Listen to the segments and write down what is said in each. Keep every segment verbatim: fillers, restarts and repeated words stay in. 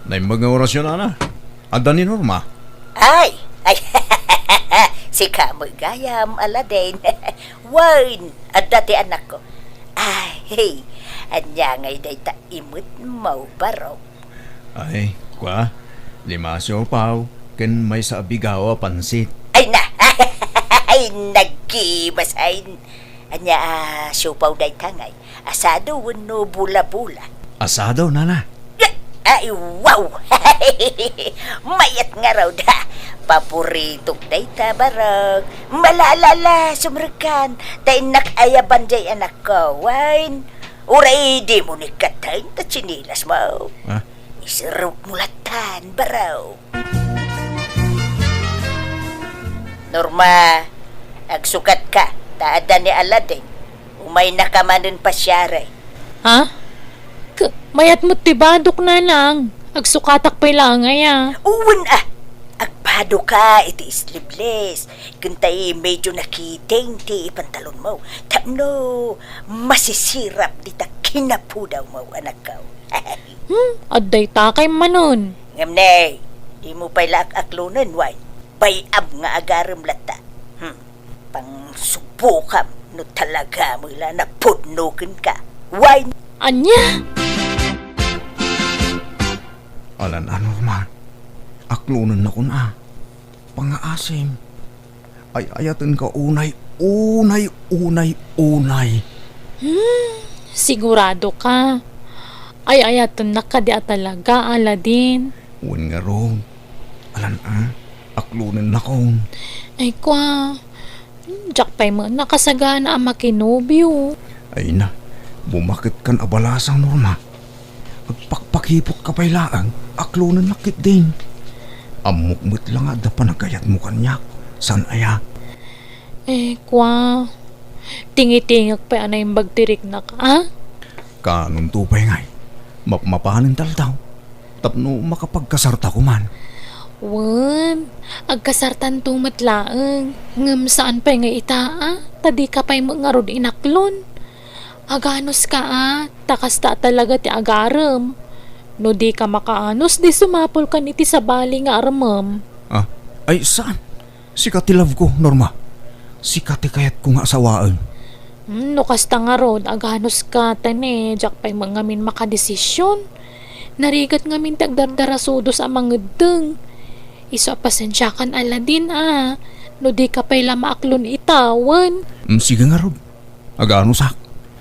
Naimbag nga orasyon, ana. Adda ni Norma? Ay! Ay! Sika met gayam, Aladen. Wen, adda ti anakko. Ay, ania ngay dayta imet mo, barok? Ay, kua, lima a siopaw, ken maysa a bigao a pansit. Ay na! Ay, nagkimas, ay. Ania a siopaw dayta ngay? Asado wenno bola-bola? Asado, nana. Ay, wow! Mayat ngarud, ha? Paboritok dayta, barok. Malala, sumrekkan. Ta innak ayaban jay anakko, wen. Uray dimo ni katten ta tsinelas mo. Ah? Iserrek mo latan, barok. Norma, agsukatka, ta adda ni Aladen. Umaynaka manen pasiari. Ha? K-, mayat met ti badok, nanang. Agsukatak pay laeng aya. Wen, ah. Agbadoka iti sleeveless. Ken tay medyo nakiting ti pantalonmo. Tapno masisirap dita kinapudawmo, anakko. Hmm, adda dayta kay manen. Ngem ne, dimo pay la ak-aklonen, wen. Bay-am nga agarem latta. Hmm. Pangsubokam no talaga met la napudno kenka. Wen. Ania? Alan a, Norma. Aklonennakon a. Pangngaasim. Ay-ayatenka unay, unay, unay, unay. Hmm, sigurado ka? Ay-ayatennak kadi a talaga, Aladen? Wen ngarud. Alan a, aklonennakon. Ay, kua. Diak pay met nakasagana a makinobio. Ay na, bumaketkan a balasang, Norma. Agpakpakipotka pay laeng, aklonennak ketdin. Ammok met la nga adda panagayatmo kaniak, saan aya? Eh, kua, tingitingek pay a naimbag ti riknak, a? Kaanonto pay ngay, mapmapanen taldaw, tapno makapagkasarta koman. Wen, agkasartanto met laeng, ngem saan pay nga ita, a? Ta dika pay met ngarud inaklon. Aganuska a, ta kasta talaga ti agarem. No dika makaanus, di sumapulkan iti sabali nga armem. Ah, ay saan? Sika ti love ko, Norma. Sika ti kayatko nga asawaen. Hmm, no kasta ngarud, aganuska ta ne, diak pay met ngamin makadesisyon. Narigat ngamin ti agdardarasudos a mangeddeng. Isu a pasensiakan, Aladen, a, no dika pay la maaklon ita, wen. Mm, sige ngarud. Aganusak.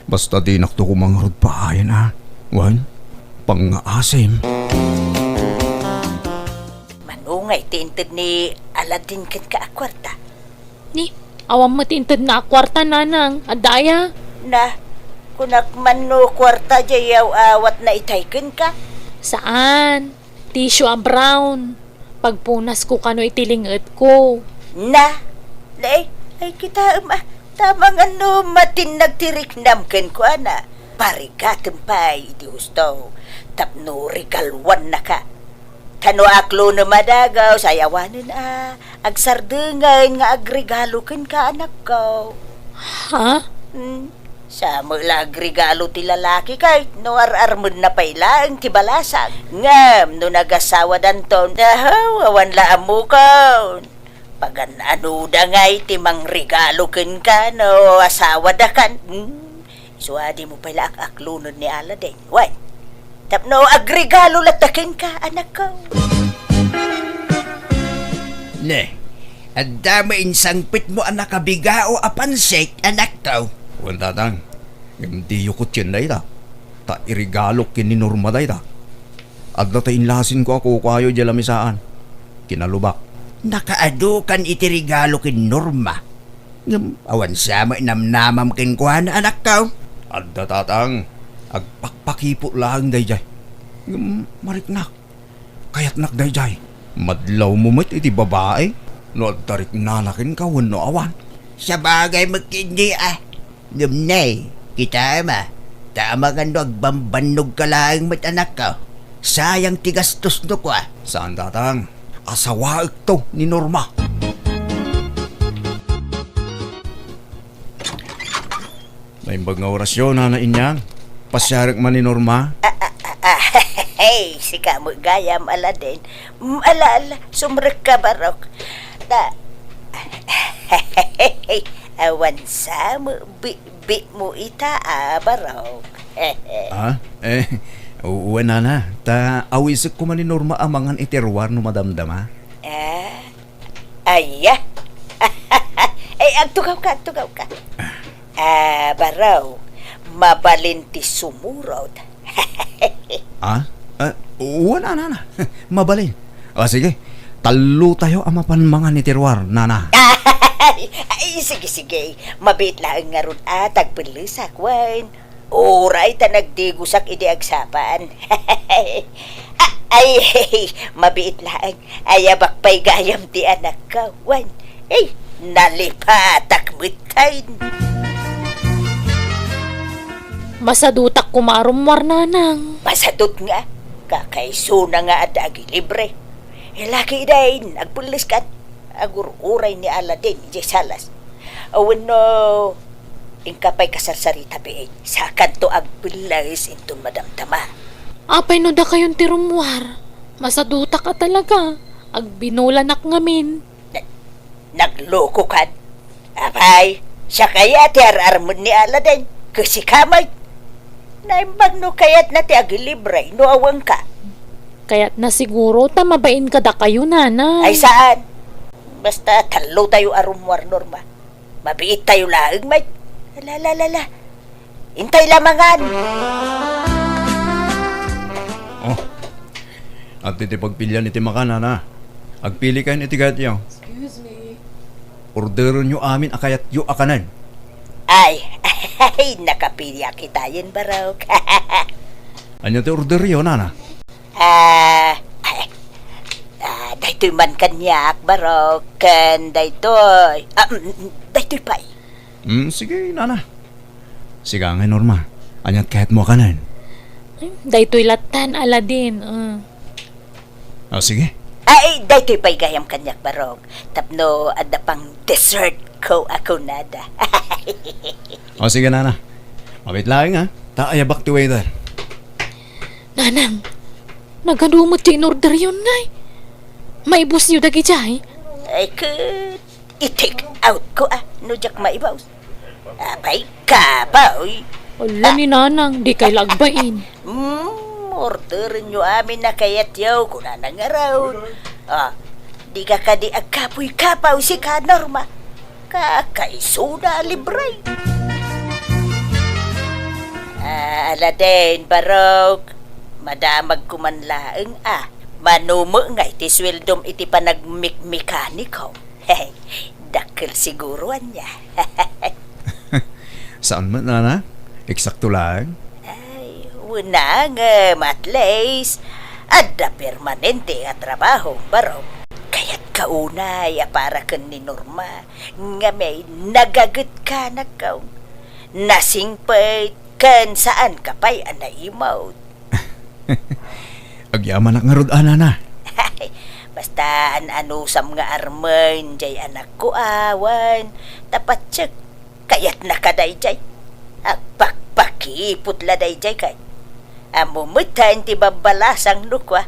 Basta dinakto koma ngarud paayen a. Wen, pangngaasim. Mano ngay ti inted ni Aladen kenka a kuarta? Ni, awan met ti intedna a kuarta, nanang. Adda aya? Na, kunak man no kuarta jay yaw-awatna itay kenka? Saan. Tissue a brown. Pagpunasko kano iti linggetko. Na, na, ay, ay, kitaem a, ta amangan no matinnag ti riknam kenkuana. Parigatem pay iti husto tapno regaluannaka. Ta no aklonem a dagus, ay awanen a agsardengen nga agregalo kenka, anakko. Ha? Hmm. Sa met la agregalo ti lalaki ket no ar-armenna pay laeng ti balasang. Ngem no nagasawadanton, ahaw, awan la ammokon. Pagan-anoda ngay ti mangregalo kenka no asawadakan? Hmm? Isu a dimo pay la ak-aklonen ni Aladen. Wen, tapno agregalo latta kenka, anakko. Ne, adda met insangpetmo a nakabigao a pansit, anakko. Wen, tatang. Ngem diyo kotien dayta. Ta iregalok ken ni Norma dayta. Adda ti inlasinko a kukuayo idiay lamisaan. Kinalubak. Nakaadu kan iti regalo ken Norma. Ngem awan sa met namnamam kenkuana, anakko. Adda, tatang. Agpakpakipot laeng daydiay. Ngem mariknak. Kayatnak daydiay. Madlawmo met iti babai no adda riknana kenka wenno awan. Sabagay met ketdi a. Ngem ne, kitaem a, ta amangan no agbambannogka laeng met, anakko. Sayang ti gastosno kua. Saan, tatang. Asawaekto ni Norma. Naimbag nga orasyo, Nana Inyang. Pasiarek man ni Norma. A, a, a, Ah, hey, sika met gayam, Aladen. Mm, ala, ala, sumrekka, Barok. Ta, awan sa met bitbitmo ita, a, Barok. Ah, eh, wen, nana, ta awisek koma ni Norma a mangan iti ruar no madamdama. Ah, aya. Eh, agtugawka, agtugawka. Ah, Barok, mabalin ti sumurot. Ah? Ah, wen, nana. Mabalin. Ah, sige. Tallotayo a mapan mangan iti ruar, nana. Ay, ay, sige, sige. Mabiit laeng ngarud a tagpellesak, wen. Uray ta nagdigusak idi agsapa. A-, ay, mabiit laeng. Ayabak pay gayam ti anakko, wen. Ay, nalipatak metten. Masadutak koma a rummuar, nanang. Masadut nga, kakaisuna nga adda agilibre. Laki dayn, agpelleskan. Agur-uray ni Aladen idiay salas. Wenno, inka pay kasarsarita biit, sakanto agpelles inton madamdama. Apay no dakayon ti rummuar? Masadutak a talaga. Agbinoolanak ngamin. Na-, naglokokan? Apay, siak aya ti ar-armen ni Aladen, ket sika met. Naimbag no kayatna ti agilibre no awanka. Kayatna siguro ta mabain kadakayo, nana. Ay, saan? Basta tallotayo a rummuar, Norma. Mabiittayo laeng met. La, la, la, la. Intay la mangan. Oh. Adtoy ti pagpilian iti makan, nana. Agpilikayon iti kayatyo. Excuse me. Orderenyo amin a kayatyo a kanen. Ay, ay, nakapiliak itayen, Barok. Ania ti orderyo, nana? Ah, ay, ah, daytoy man kaniak, Barok, ken daytoy. Ah, mm, mm, daytoy pay. Mm, sige, nana. Sika ngay, Norma. Ania ti kayatmo a kanen? Hmm, daytoy lattan, Aladen. Ah. Ah, sige. Ay, daytoy pay gayam kaniak, Barok. Tapno adda pang dessert ko a kunada. Ah, sige, nana. Mabiit laeng, ha? Ta ayabak ti waiter. Nanang, nagadu met ti inorderyon, ngay? Maibusyo dagidiay? Ay, ket i-take out ko, a, no diak maibus. Apay, kapoy. Ala ni Nanang, dikay la agbain. Hmm, orderenyo amin a kayatyo, kunana ngarud. Ah, dika kadi agkapoy-kapoy sika, Norma. Kakaisuna a libre. Ah, Aladen, Barok, madamagko man laeng, a. Mano met ngay ti sueldom iti panagmikmekaniko. Dakkel siguro ania. Saan met, nana? Eksakto laeng? Ay, wen, ngem at least, adda permanente a trabaho, Barok. Kayatka unay a para ken ni Norma, ngem nagagetka, nakaw. Nasingpet ken saanka pay a naimut. Agyamanak ngarud a, nana. Basta an-anusam nga armen jay anakko a, wen, ta patiek, kayatnaka dayjay. Agpakpakipot la dayjay kay. Ammo metten ti babbalasang no kua.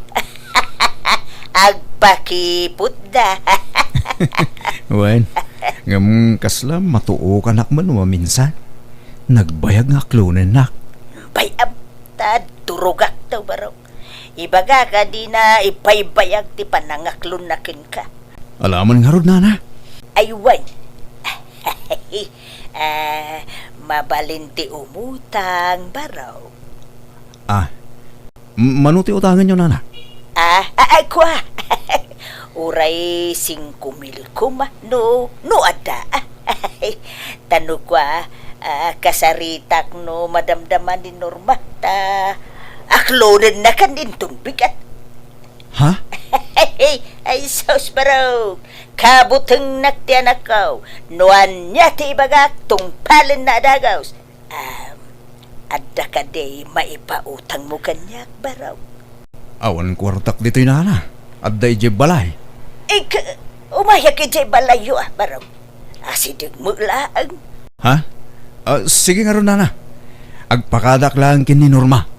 Agpakipotda. Wen, ngem kasla matuokanak man maminsan. Nagbayag nga aklonennak. Bay-am, ta durogak to, Barok. Ibagak a dina ibaybayag ti panangaklonna kenka. Alaman ngarud, nana? Ay, wen. Ah, mabalin ti umutang, Barok. Ah, m-, mano ti utangenyo, nana? Ah, ah, ay, kua. Uray singko mil koma, no, no adda. Ta no kua, ah, kasaritak no madamdama ni Norma, ta aklonennakan inton bigat. Ha? Ay, sus, Barok. Kabutengnak ti anakko. No ania ti ibagak, tungpalenna a dagus. Um, adda kadi maipautangmo kaniak, Barok? Awan kuartak ditoy, nana. Adda idiay balay. Ik-, umayak idiay balayyo, a, Barok. Asidegmo laeng. Ha? Ah, sige ngarud, nana. Agpakadak laeng ken ni Norma.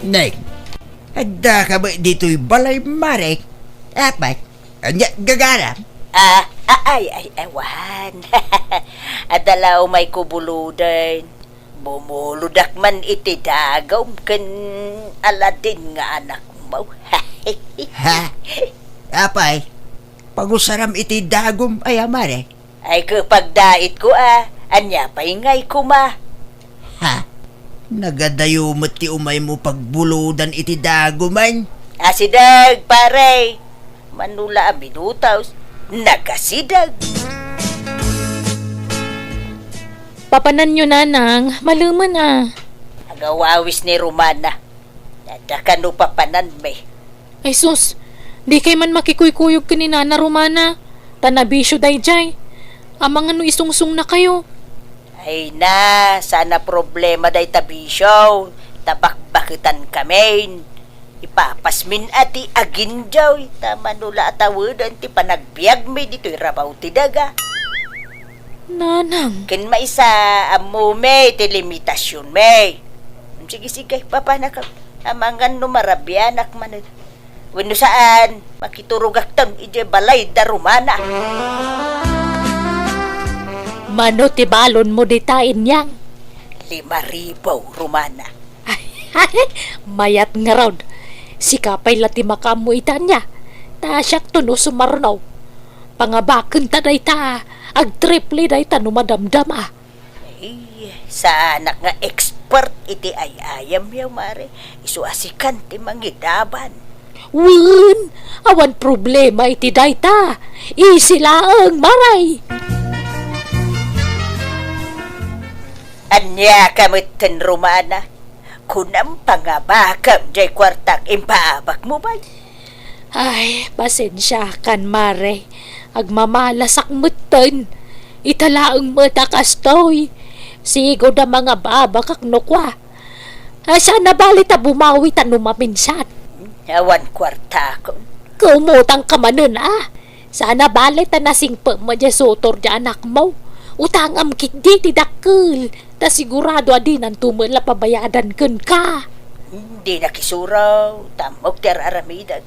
Neng, adda ka ba ditoy balay, Mare? Apay, ania gagaram? Ah, ah, ay, ay, awan. Adda la umayko buludan. Bumuludak man iti dagum ken Aladin nga anakmo. Ha? Apay, pagusaram iti dagum aya, Mare? Ay, ket pagdaitko a, ania pay ngay koma? Ha? Nagadayo met ti umaymo pagbuludan iti dagumen? Asideg, pare! Mano la a minutos, nagasideg. Papananyo, nanang, malemen a. Agawawis ni Romana. Adda kano papananmi? Ay sus, dikay man makikuykuyog ken ni Nana Romana, ta nabisio daydiay. Amangan no isungsungnakayo. Ay na, saan a problema dayta bisio, ta bakbaketankami. Ipapasmin a ti aginjoy, ta mano la a taweden ti panagbiagmi ditoy rabaw ti daga. Nanang. Ken maysa, ammomi ti limitasionmi. Sige, sige, papanaka. Amangan no marabianak manen. Wenno saan, makiturogakton idiay balay da Romana. Mano ti balonmo dita, Inyang? Lima ribu, Romana. Mayat ngarud. Sika pay la ti makaammo ita ania. Ta siakto no sumarno. Pangabakenta dayta, agtriple dayta no madamdama. Ay, saanak nga expert iti ay-ayamyo, Mare. Isu a sikan ti mangidaban. Wen, awan problema iti dayta. Easy laeng, Mare. Ania ka metten, Romana? Kunam, pangabakam jay kuartak impaabakmo, bay. Ay, pasensiakan, Mare. Agmamalasak metten. Ita laeng met a kastoy. Sigud a mangababakak no kua. Ay, saan a bale ta bumawi ta no maminsan. Awan kuartakon. Kaumutang ka manen, a? Saan a bale ta nasingpem met diay sutor diay anakmo. Utangam ketdi ti dakkel, ta sigurado a dinanto met la pabayadan kenka. Dinak isuro, ta ammok ti ar-aramidek.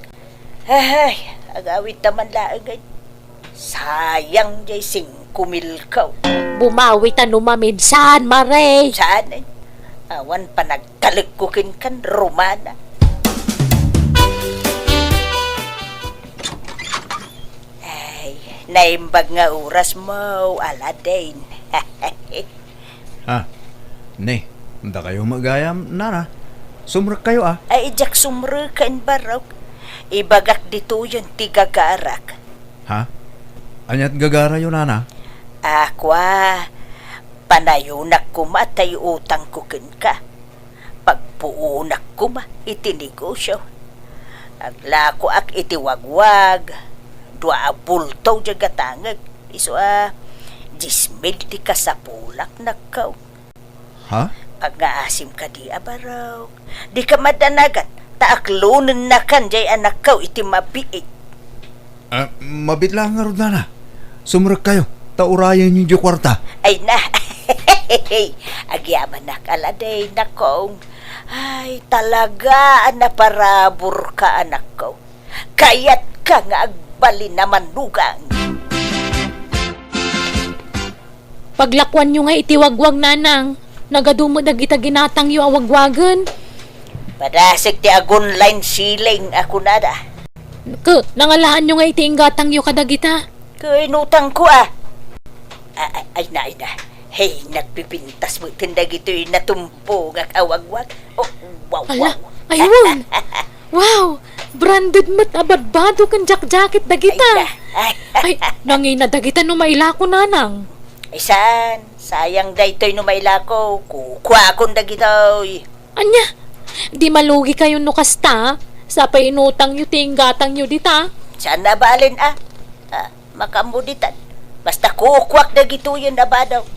Ay, agawidta man laengen. Sayang diay singko milko. Bumawita no maminsan, Mare. Saan, eh? Awan panagtalekko kenkan, Romana. Ay, naimbag nga orasmo, Aladin. Ah, ne, dakayo met gayam, nana. Sumrekkayo, a? Ay, diak sumreken, barok. Ibagak ditoyen ti gagarak. Ha? Aniat gagarayo, nana? A, kua, panayonak koma ta iutangko kenka. Pagpuonak koma iti negosio. Aglakoak iti wagwag, dua a bulto diay gatangek, isu a dies mil ti kasapulak, nakkaw. Ha? Agngaasim kadi a barok. Dika madanagan, ta aklonennakan diay anakkaw iti mabiit. Ah, mabiit laeng ngarud, nana. Sumrekkayo, ta urayenyo diay kuarta. Ay na. Agyamanak, Aladin, nakong. Ay, talaga a naparaburka, anakko. Kayatka nga agbalin a manugang. Paglakuanyo nga iti wagwag, nanang. Nagadu met dagita ginatangyo a wagwagen. Padasek ti agun-line ceiling a kunada. Ke, nangalaanyo nga iti inggatangyo kadagita? Ke, inutangko, a. A-, a-, ay na, ay na. Hey, nagpipintas met ken dagitoy natumbongak a wagwag. Oh, wow, ala, wow. Aywan. Wow, branded met a badbado ken jackjacket dagita. Ay, na. Ay, nangina dagita no mailako, nanang. Ay, saan? Sayang daytoy no mailako. Kukuakon dagitoy. Ania? Di malugikayon no kasta? Sapay inutangyo ti inggatangyo dita. Saan a balen, a? Ah, makaammo ditan. Basta kukuak dagitoyen a bado.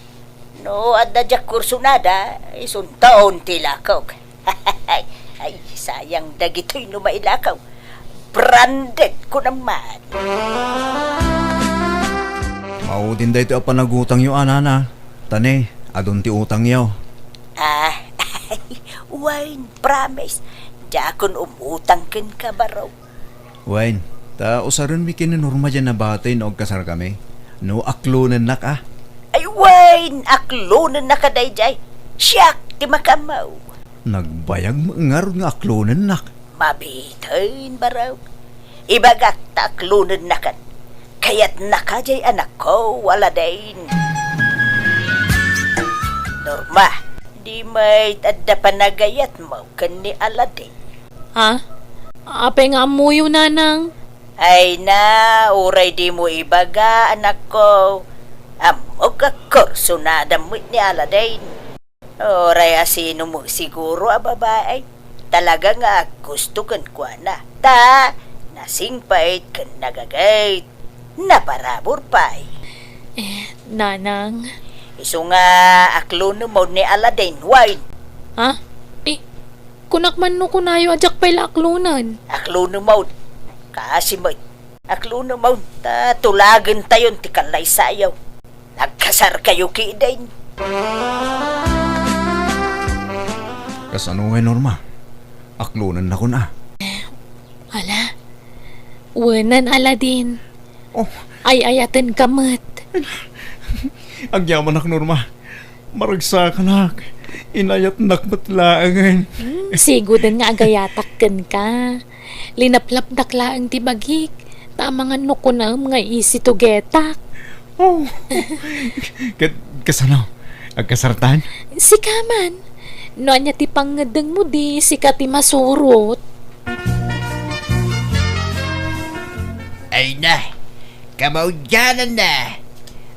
No adda diak kursunada, isunton ti ilakok. Ay, sayang dagitoy no mailakaw. Branded ko naman. Maudin daytoy a panagutangyo, a, nana. Ta ne, adun ti utangyo. Ah, wine, promise. Diakon umutang kenka, baro. Wen, ta usarenmi ken ni Norma diay nabati no agkasarkami. No aklonennak a. Ay wen, aklonennaka daydiay. Siak ti makaammo. Nagbayag met ngarud nga aklonennak. Mabiten, baro. Ibagak ta aklonennakan. Kayatnaka diay anakko, Aladdin. Norma, di met adda panagayatmo ken ni Aladdin. Ha? Apay nga ammoyo, nanang? Ay na, uray dimo ibaga, anakko. Ammok a kursunada met ni Aladdin. Uray asino met siguro a babai. Talaga nga aggusto kenkuana. Ta, nasingpet ken nagagayat. Naparabur pay. Eh, nanang. Isu nga aklonem manen ni Aladdin, wen. Ha? Eh, kunak man no kunayo a diak pay la aklonen. Aklonem manen. Kaasi met. Aklonem manen ta tulagentayon ti kallaysayo. Nagkasarkayo ketdin. Kasano ngay, Norma? Aklonennakon a. Ala, wenan, Aladdin. Oh. Ay-ayatenka met. Agyamanak, Norma. Maragsakanak. Inayatnak met laengen. Hmm, siguden nga agayatak kenka. Linaplapdak laeng ti bagik. Ta amangan no kunaem nga isitugetak. Oh. Ket kasano? Agkasartan? Sika man. No ania ti pangngeddengmo, di sika ti masurot. Ay na, kamaudiananna.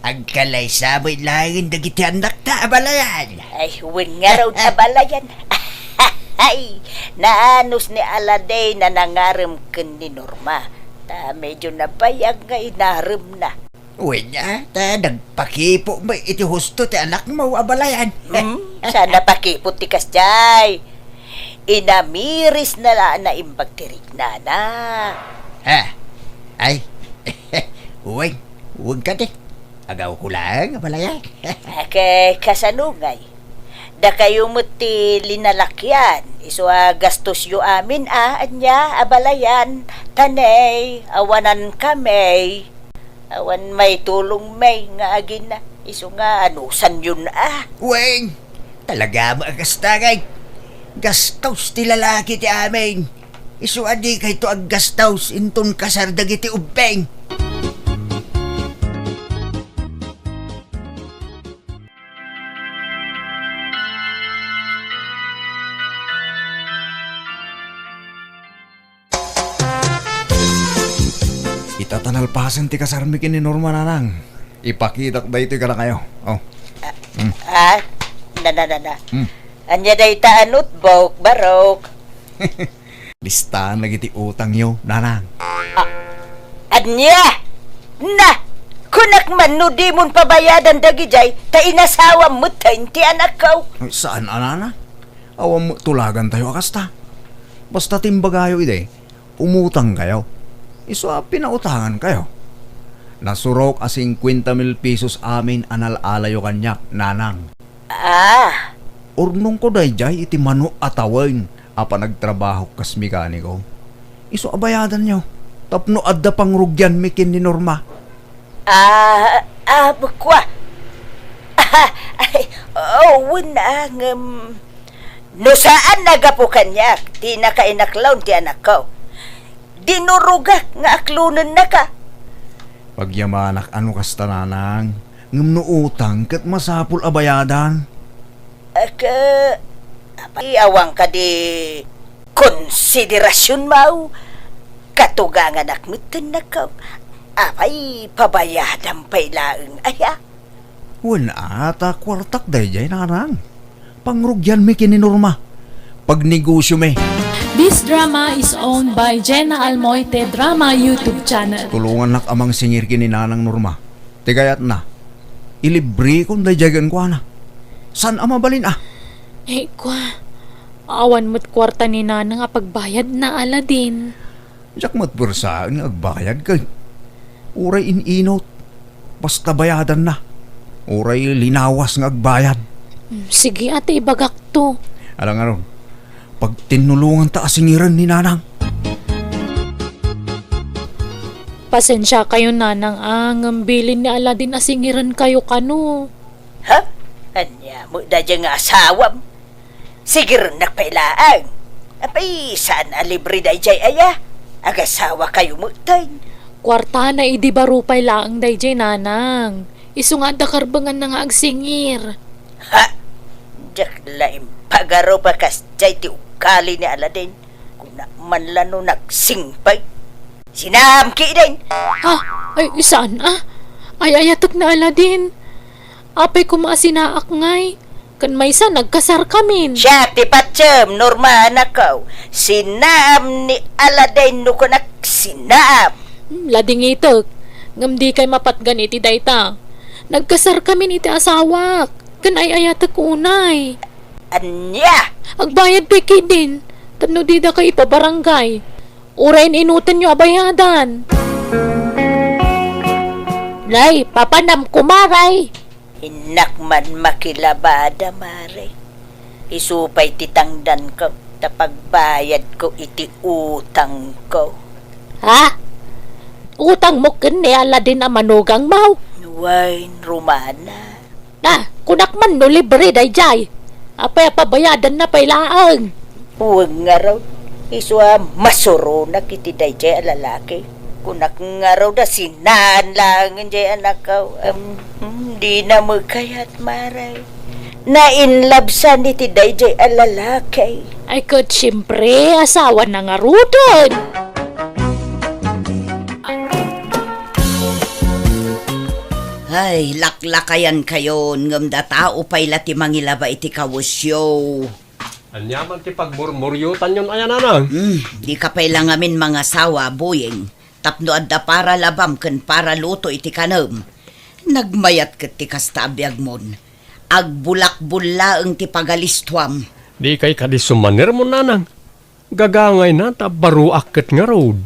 Agkalaysa met laeng dagiti annakta a balayan. Ay, wen ngarud a balayan. Ay, naanus ni Aladdin a nangarem ken ni Norma. Ta medyo nabayag nga inaremna. Wen a, ta nagpakipo met iti husto ti anakmo a balayan. Hmm, saan a pakipot ti kasdiay. Inamirisna la a naimbag ti riknana. Ha? Ay, wen, wen kadi. Agawko laeng a balayan. Ket kasano ngay? Dakayo met ti linalakian, isu a gastosyo amin a, ania, a balayan, ta ne, awanan kami. Awan maitulongmi nga agina, isu nga anusanyon a. Wen, talaga met a kasta ngay. Gastos ti lalaki ti amin. Isu a dikayto aggastos inton kasar dagiti ubbing. Ita ta nalpasen ti kasarmi ken ni Norma, nanang. Ipakitak daytoy kadakayo. Oh. Hmm. Ah, na, na, na, na. Hmm. Ania dayta a notebook, barok? Listaan dagiti utangyo, nanang. Ah, ania? Na, kunak man no dimon pabayadan dagidiay, ta inasawam metten ti anakko. Ay, saan a, nanang? Awan met tulagantayo a kasta. Basta ti imbagayo idi, umutangkayo. Isu a pinautangankayo. Nasurok a singkuenta mil pesos amin a nal-alayo kaniak, nanang. Ah. Urnongko daydiay iti mano a tawen a panagtrabahok kas mekaniko. Isu a bayadanyo tapno adda pangrugianmi ken ni Norma. Ah, ah, kua. Ay, oo, wen a, ngem no saan a gapu kaniak ti nakainaklaw ti anakko, dinurogak nga aklonennaka. Pagyamanak a no kasta, nanang, ngem no utang ket masapul a bayadan. Ket, apay, awan kadi konsiderasionmo? Katuganganak metten, anakko. Apay, pabayadam pay laeng aya? Wen a, ta kuartak daydiay, nanang. Pangrugianmi ken ni Norma. Pagnegosiomi. This drama is owned by Jenna Almoite Drama YouTube channel. Tulongannak a mangsingir ken ni Nanang Norma. Ti kayatna, ilibrekon daydiay kenkuana. Saan a mabalin a? Eh, kua, awan met kuarta ni Nanang a pagbayadna, Aladdin. Diak met puersaen nga agbayad ket uray in-inut, basta bayadanna. Uray linawas nga agbayad. Mm, sige, ata ibagakto. Ala ngarud, Pagtinnulonganta a singiren ni Nanang. Pasensiakayo, Nanang, a, ngem bilin ni Aladin a singirenkayo kano. Ha? Ania met daydiay nga asawam? Sigirennak pay laeng. Apay, saan a libre daydiay aya? Agasawakayo metten. Kuartana idi baro pay laeng daydiay, Nanang. Isu nga adda karbenganna nga agsingir. Ha? Diak la impagarup a kasdiay ti ugali ni Aladin. Kuna man la no nagsingpet. Sinaam ketdin! Ah, ay, saan, ah? Ay-ayatek ni Aladin. Apay koma a sinaak ngay? Ken maysa, nagkasarkamin. Siak ti patiem, Norma, anakko. Sinaam ni Aladin no kunak sinaam. Hmm, ladingitek. Ngem dikay mapatgan iti dayta. Nagkasarkamin iti asawak. Ken ay-ayatek unay. Ania? Agbayad pay ketdin. Tapno didakayo ipabarangay. Uray in-inutenyo a bayadan. Nay, papanam, kumaray. Innak man makilabada, mare. Isu pay ti tangdanko ta pagbayadko iti utangko. Ha? Utangmo ken ni Aladin a manugangmo? Wen, Romana. Na, kunak man no libre daydiay. Apay a pabayadanna pay laeng? Wen ngarud, isu a masuronak iti daydiay a lalaki. Kunak ngarud a sinaen laengen diay anakko. Em, hmm, dina met kayat, mare. Nainlabsan iti daydiay a lalaki. Ay, ket siempre, asawana ngaruden. Ay, laklakayankayon, ngem datao pay la ti mangilaba iti kawesyo. Ania man ti pagmurmuriotanyon aya, Nanang? Hmm, dika pay la ngamin mangasawa, Buyeng, tapno adda para labam ken para luto iti kanem. Nagmayat ket ti kasta a biagmon. Agbulakbul laeng ti pagalistuam. Dikay kadi sumanermon, Nanang. Gagangayna ta baruak ket ngarud.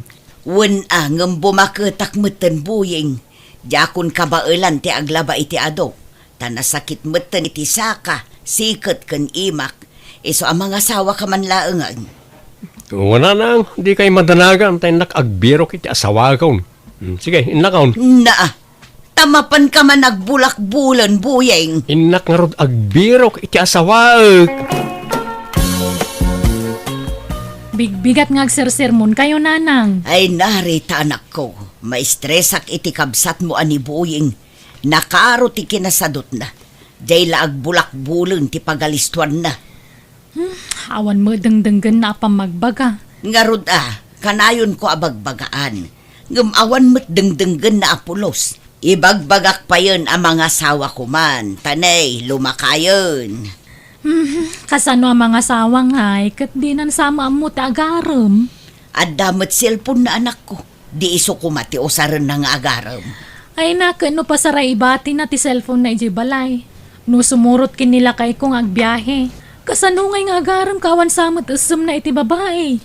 Wen a, ngem bumaketak metten, Buyeng. Diakon kabaelan ti aglaba iti ado, ta nasakit metten iti saka, siket ken imak. Isu a mangasawaka man laengen. Wen a, Nanang, dikay madanagan ta innak agbirok iti asawakon. Hmm, sige, innakon. Naa, ta mapanka man agbulakbulen, Buyeng. Innak ngarud agbirok iti asawaek. Bigbigat nga agsersermonkayo, Nanang. Ay, nari ta, anakko, maistresak iti kabsatmo a ni Buyeng. Nakaro ti kinasadutna. Diay la agbulakbulen ti pagalistuanna. Hmm, awan met dengdenggenna a pammagbaga. Ngarud a, kanayonko a bagbagaan, ngem awan met dengdenggenna a pulos. Ibagbagak payen a mangasawako man, ta nay, lumakayen. Hmm, kasano a mangasawa ngay, ket dinan sa maammo ti agarem? Adda met cellphone na anakko. Di isu koma ti usarenna nga agarem. Ay, na, ket no pasaraibati na ti cellphone na idiay balay. No sumurot ken ni lakayko nga agbiahe. Kasano ngay nga agarem ka awan sa met essem na iti babai?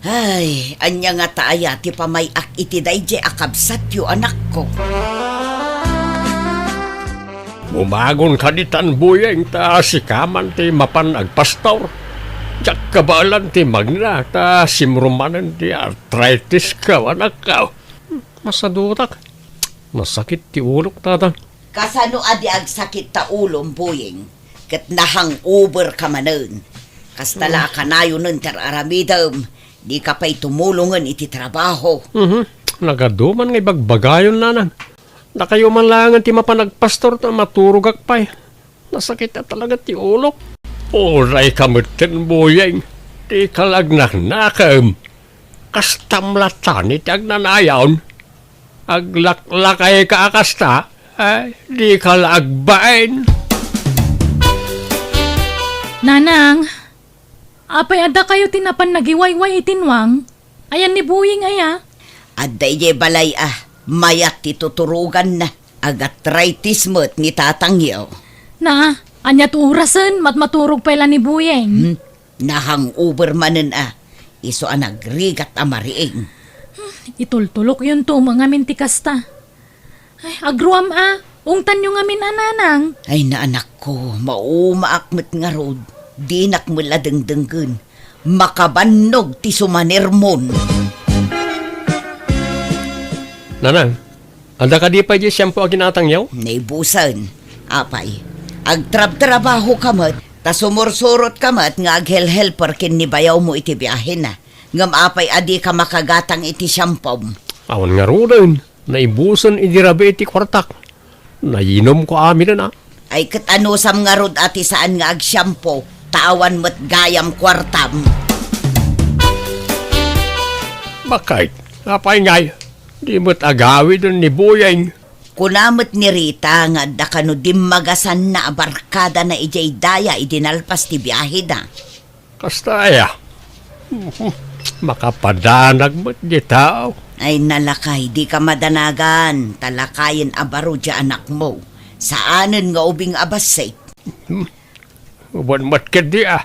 Ay, ania ngata aya ti pamay-ak iti daydiay a kabsatyo, anakko? Umagon ka ditan, Buyeng, ta sika man ti mapan agpastor. Diak kabaelan ti magna, ta simro manen ti arthritis ka, anakko. Masadutak. Nasakit ti ulok, tata. Kasano a di agsakit ta ulom, Buyeng? Ket na-hangover ka manen. Kasta la a kanayonen ti ar-aramidem. Dika pay tumulongen iti trabaho. Mhm. Nagadu man nga ibagbagayon, Nanang. Dakayo man laengen ti mapan agpastor ta maturogak pay. Nasakit a talaga ti ulok. Uray ka metten, Buyeng. Dika la agnaknakem. Kastam latta ni ti agnanayon. Aglaklakay ka a kasta, ay, dika la agbain. Nanang, apay adda kayo ti napan nagiwayway iti nuang? Ayan ni Buying aya? Adda idiay balay a, mayat ti tuturoganna. Agatritis met ni tatangyo. Na, aniat urasen, matmaturog pay la ni Buying? Hmm, na-hangover manen a. Isu a nagrigat a mariing. Hmm, itultulokyon to, mangamin ti kasta. Ay, agruam a, ungtanyo ngamin a, Nanang. Ay, naanakko, maumaak met ngarud. Dinak met la dengdenggen. Makabannog ti sumanirmon. Nanang, adda kadi pay diay shampoo a ginatangyo? Naibusen. Apay, agtrabtrabahoka met, ta sumursurotka met nga aghelhelper ken ni bayawmo iti biahena. Ngem apay a dika makagatang iti shampoo? Awan ngaruden. Naibusen idi rabii ti kuartak. Nayinomko aminen a. Ay, ket anusam ngarud a ti saan nga agshampoo, ta awan met gayam kuartam. Bakit? Apay ngay, di met agawiden ni Buyeng? Kuna met ni Rita nga adda kano dimmagasanna a barkadana idiay daya idi nalpas ti biaheda. Kasta aya? Makapadanag met di tao. Ay, nalakay, dika madanagan, ta lakayen a baro diay anakmo. Saanen nga ubing a bassit. Wen met ketdi a.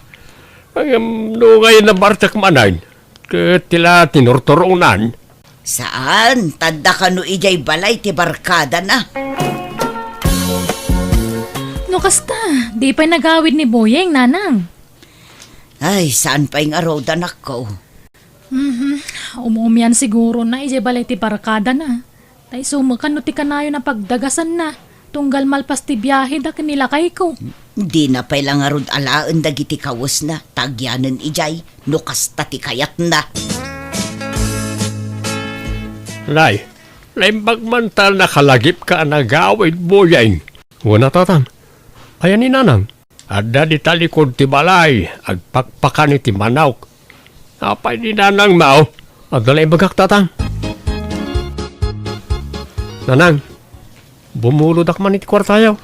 Ngem no ngay nabartek manen, ket ti la tinurturonan. Saan, ta adda kano idiay balay ti barkadana. No kasta, di pay nagawid ni Buyeng, nanang. Ay, saan pay ngarud, anakko? Mhm. Um-umian sigurona idiay balay ti barkadana. Ta isu met kano ti kanayon a pagdagasanna, tunggal malpas ti biaheda ken ni lakayko. Dina pay la ngarud alaen dagiti kawesna, ta agyanen idiay, no kasta ti kayatna. Nay, naimbag man ta nakalagipka a nagawid, Buyeng. Wen a, tatang. Aya ni nanang? Adda dita likud ti balay, agpakpakan iti manok. Apay ni nanangmo? Adda la ibagak, tatang. Nanang, bumulodak man iti kuartayo.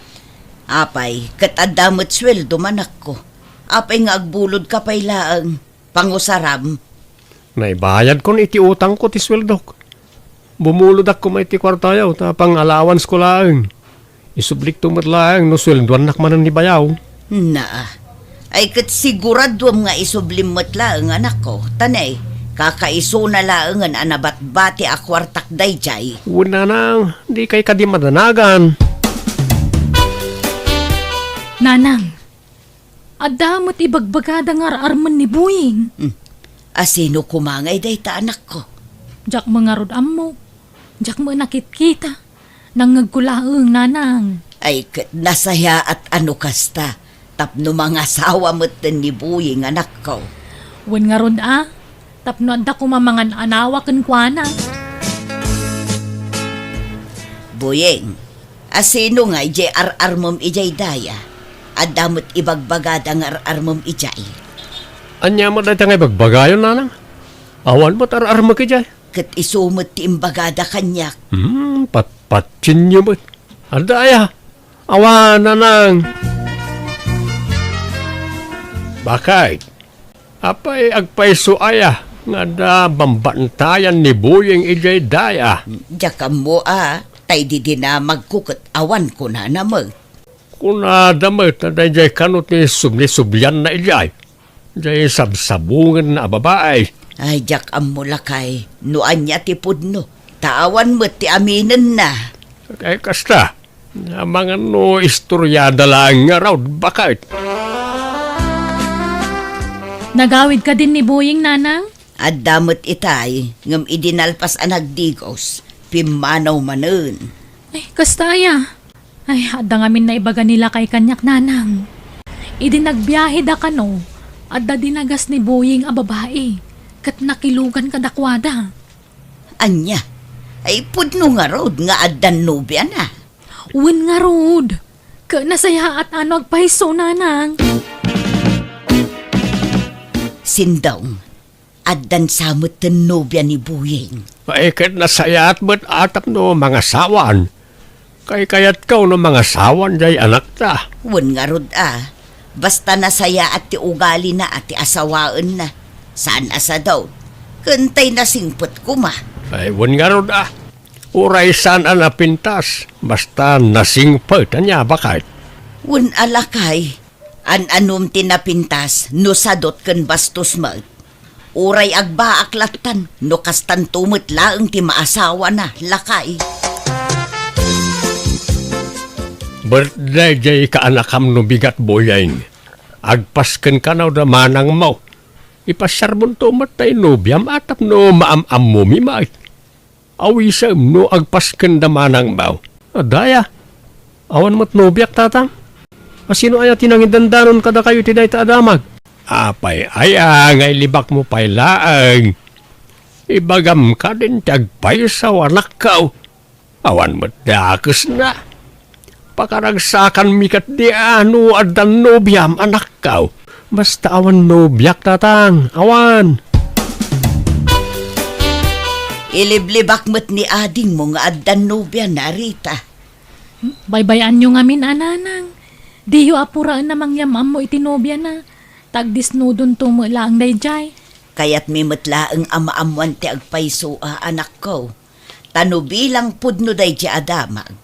Apay, ket adda met sueldo, anakko. Apay nga agbulodka pay laeng? Pangusaram. Naibayadkon iti utangko ti sueldok. Bumulodak koma iti kuartayo ta pang-allowance ko laeng. Isublikto met laeng no sueldoannak manen ni bayaw. Naa. Ay, ket siguraduem nga isublim met laeng, anakko. Ta ne, kakaisuna laengen a nabatbati a kuartak daydiay. Wen, nanang, dikay kadi madanagan. Nanang, adda met ibagbagada nga ar-armen ni Buyeng. Hmm. Asino koma ngay dayta, anakko? Diak met ngarud ammo. Diak met nakitkita. Nangngegko laeng, nanang. Ay, ket nasayaat a no kasta, tapno mangasawa metten ni Buyeng, anakko. Wen ngarud a, tapno adda koma mangan-anawa kenkuana. Buyeng, asino ngay diay ar-armem idiay daya? Adda met ibagbagada nga ar-armem idiay. Ania met dayta nga ibagbagayo, nanang? Awan met ar-armek idiay. Ket isu met ti imbagada kaniak. Hmm, patpatinyo met. Adda aya? Awan, nanang. Bakit? Apay agpayso aya nga adda bambantayan ni Buyeng idiay daya? Diak ammo a, ta idi dinamagko ket awan kunana met. Kunada met a daydiay kano ti subli-sublianna idiay. Diay sabsabungenna a babai. Ay, diak ammo, lakay, no ania ti pudno, ta awan met ti aminenna. Ay, kasta, amangan no istoriada laeng ngarud, bakit? Nagawid kadin ni Buyeng, nanang? Adda met itay, ngem idi nalpas a nagdigos, pimmanaw manen. Ay, kasta aya? Ay, adda ngamin naibaga ni lakay kaniak, nanang. Idi nagbiaheda kano, adda dinagas ni Buyeng a babai, ket nakilugan kadakuada. Ania? Ay, pudno ngarud nga addan nobiana? Wen ngarud. Ket nasayaat a no agpayso, nanang. Sindong, addan sa metten nobia ni Buyeng. Ay, ket nasayaat met a tapno mangasawan. Kaykayatko no mangasawan diay anakta. Wen ngarud a, basta nasayaat ti ugalina a ti asawaenna. Saan a sadot. Ken tay nasingpet koma. Ay, wen ngarud a. Uray saan a napintas, basta nasingpet, ania, bakit? Wen a, lakay, an-anom ti napintas no sadot ken bastos met. Uray agbaak lattan no kastanto met laeng ti maasawana, lakay. Birthday diay kaanakam no bigat, Buyeng. Agpasken kano da manangmo. Ipasiarmonto met tay nobiam a tapno maam-ammomi met. Awisem no agpaskenda manang baw. Adda aya. Awan met nobiak, tatang. A sino aya ti nangidandanon kadakayo iti dayta a damag? Apay aya nga ilibakmo pay laeng? Ibagam kadin ti agpayso, anakko. Awan met dakesna. Pakaragsakanmi ketdi a no addan nobiam, anakko. Basta awan nobiak, tatang. Awan. Iliblibak met ni adingmo nga addan nobiana, Rita. Baybay-anyo ngamin a, nanang. Diyo apuraen a mangyam-ammo iti nobiana. Ta agdisnudonto met laeng daydiay. Kayatmi met laeng a maammoan ti agpayso a, anakko. Ta no bilang pudno daydiay a damag,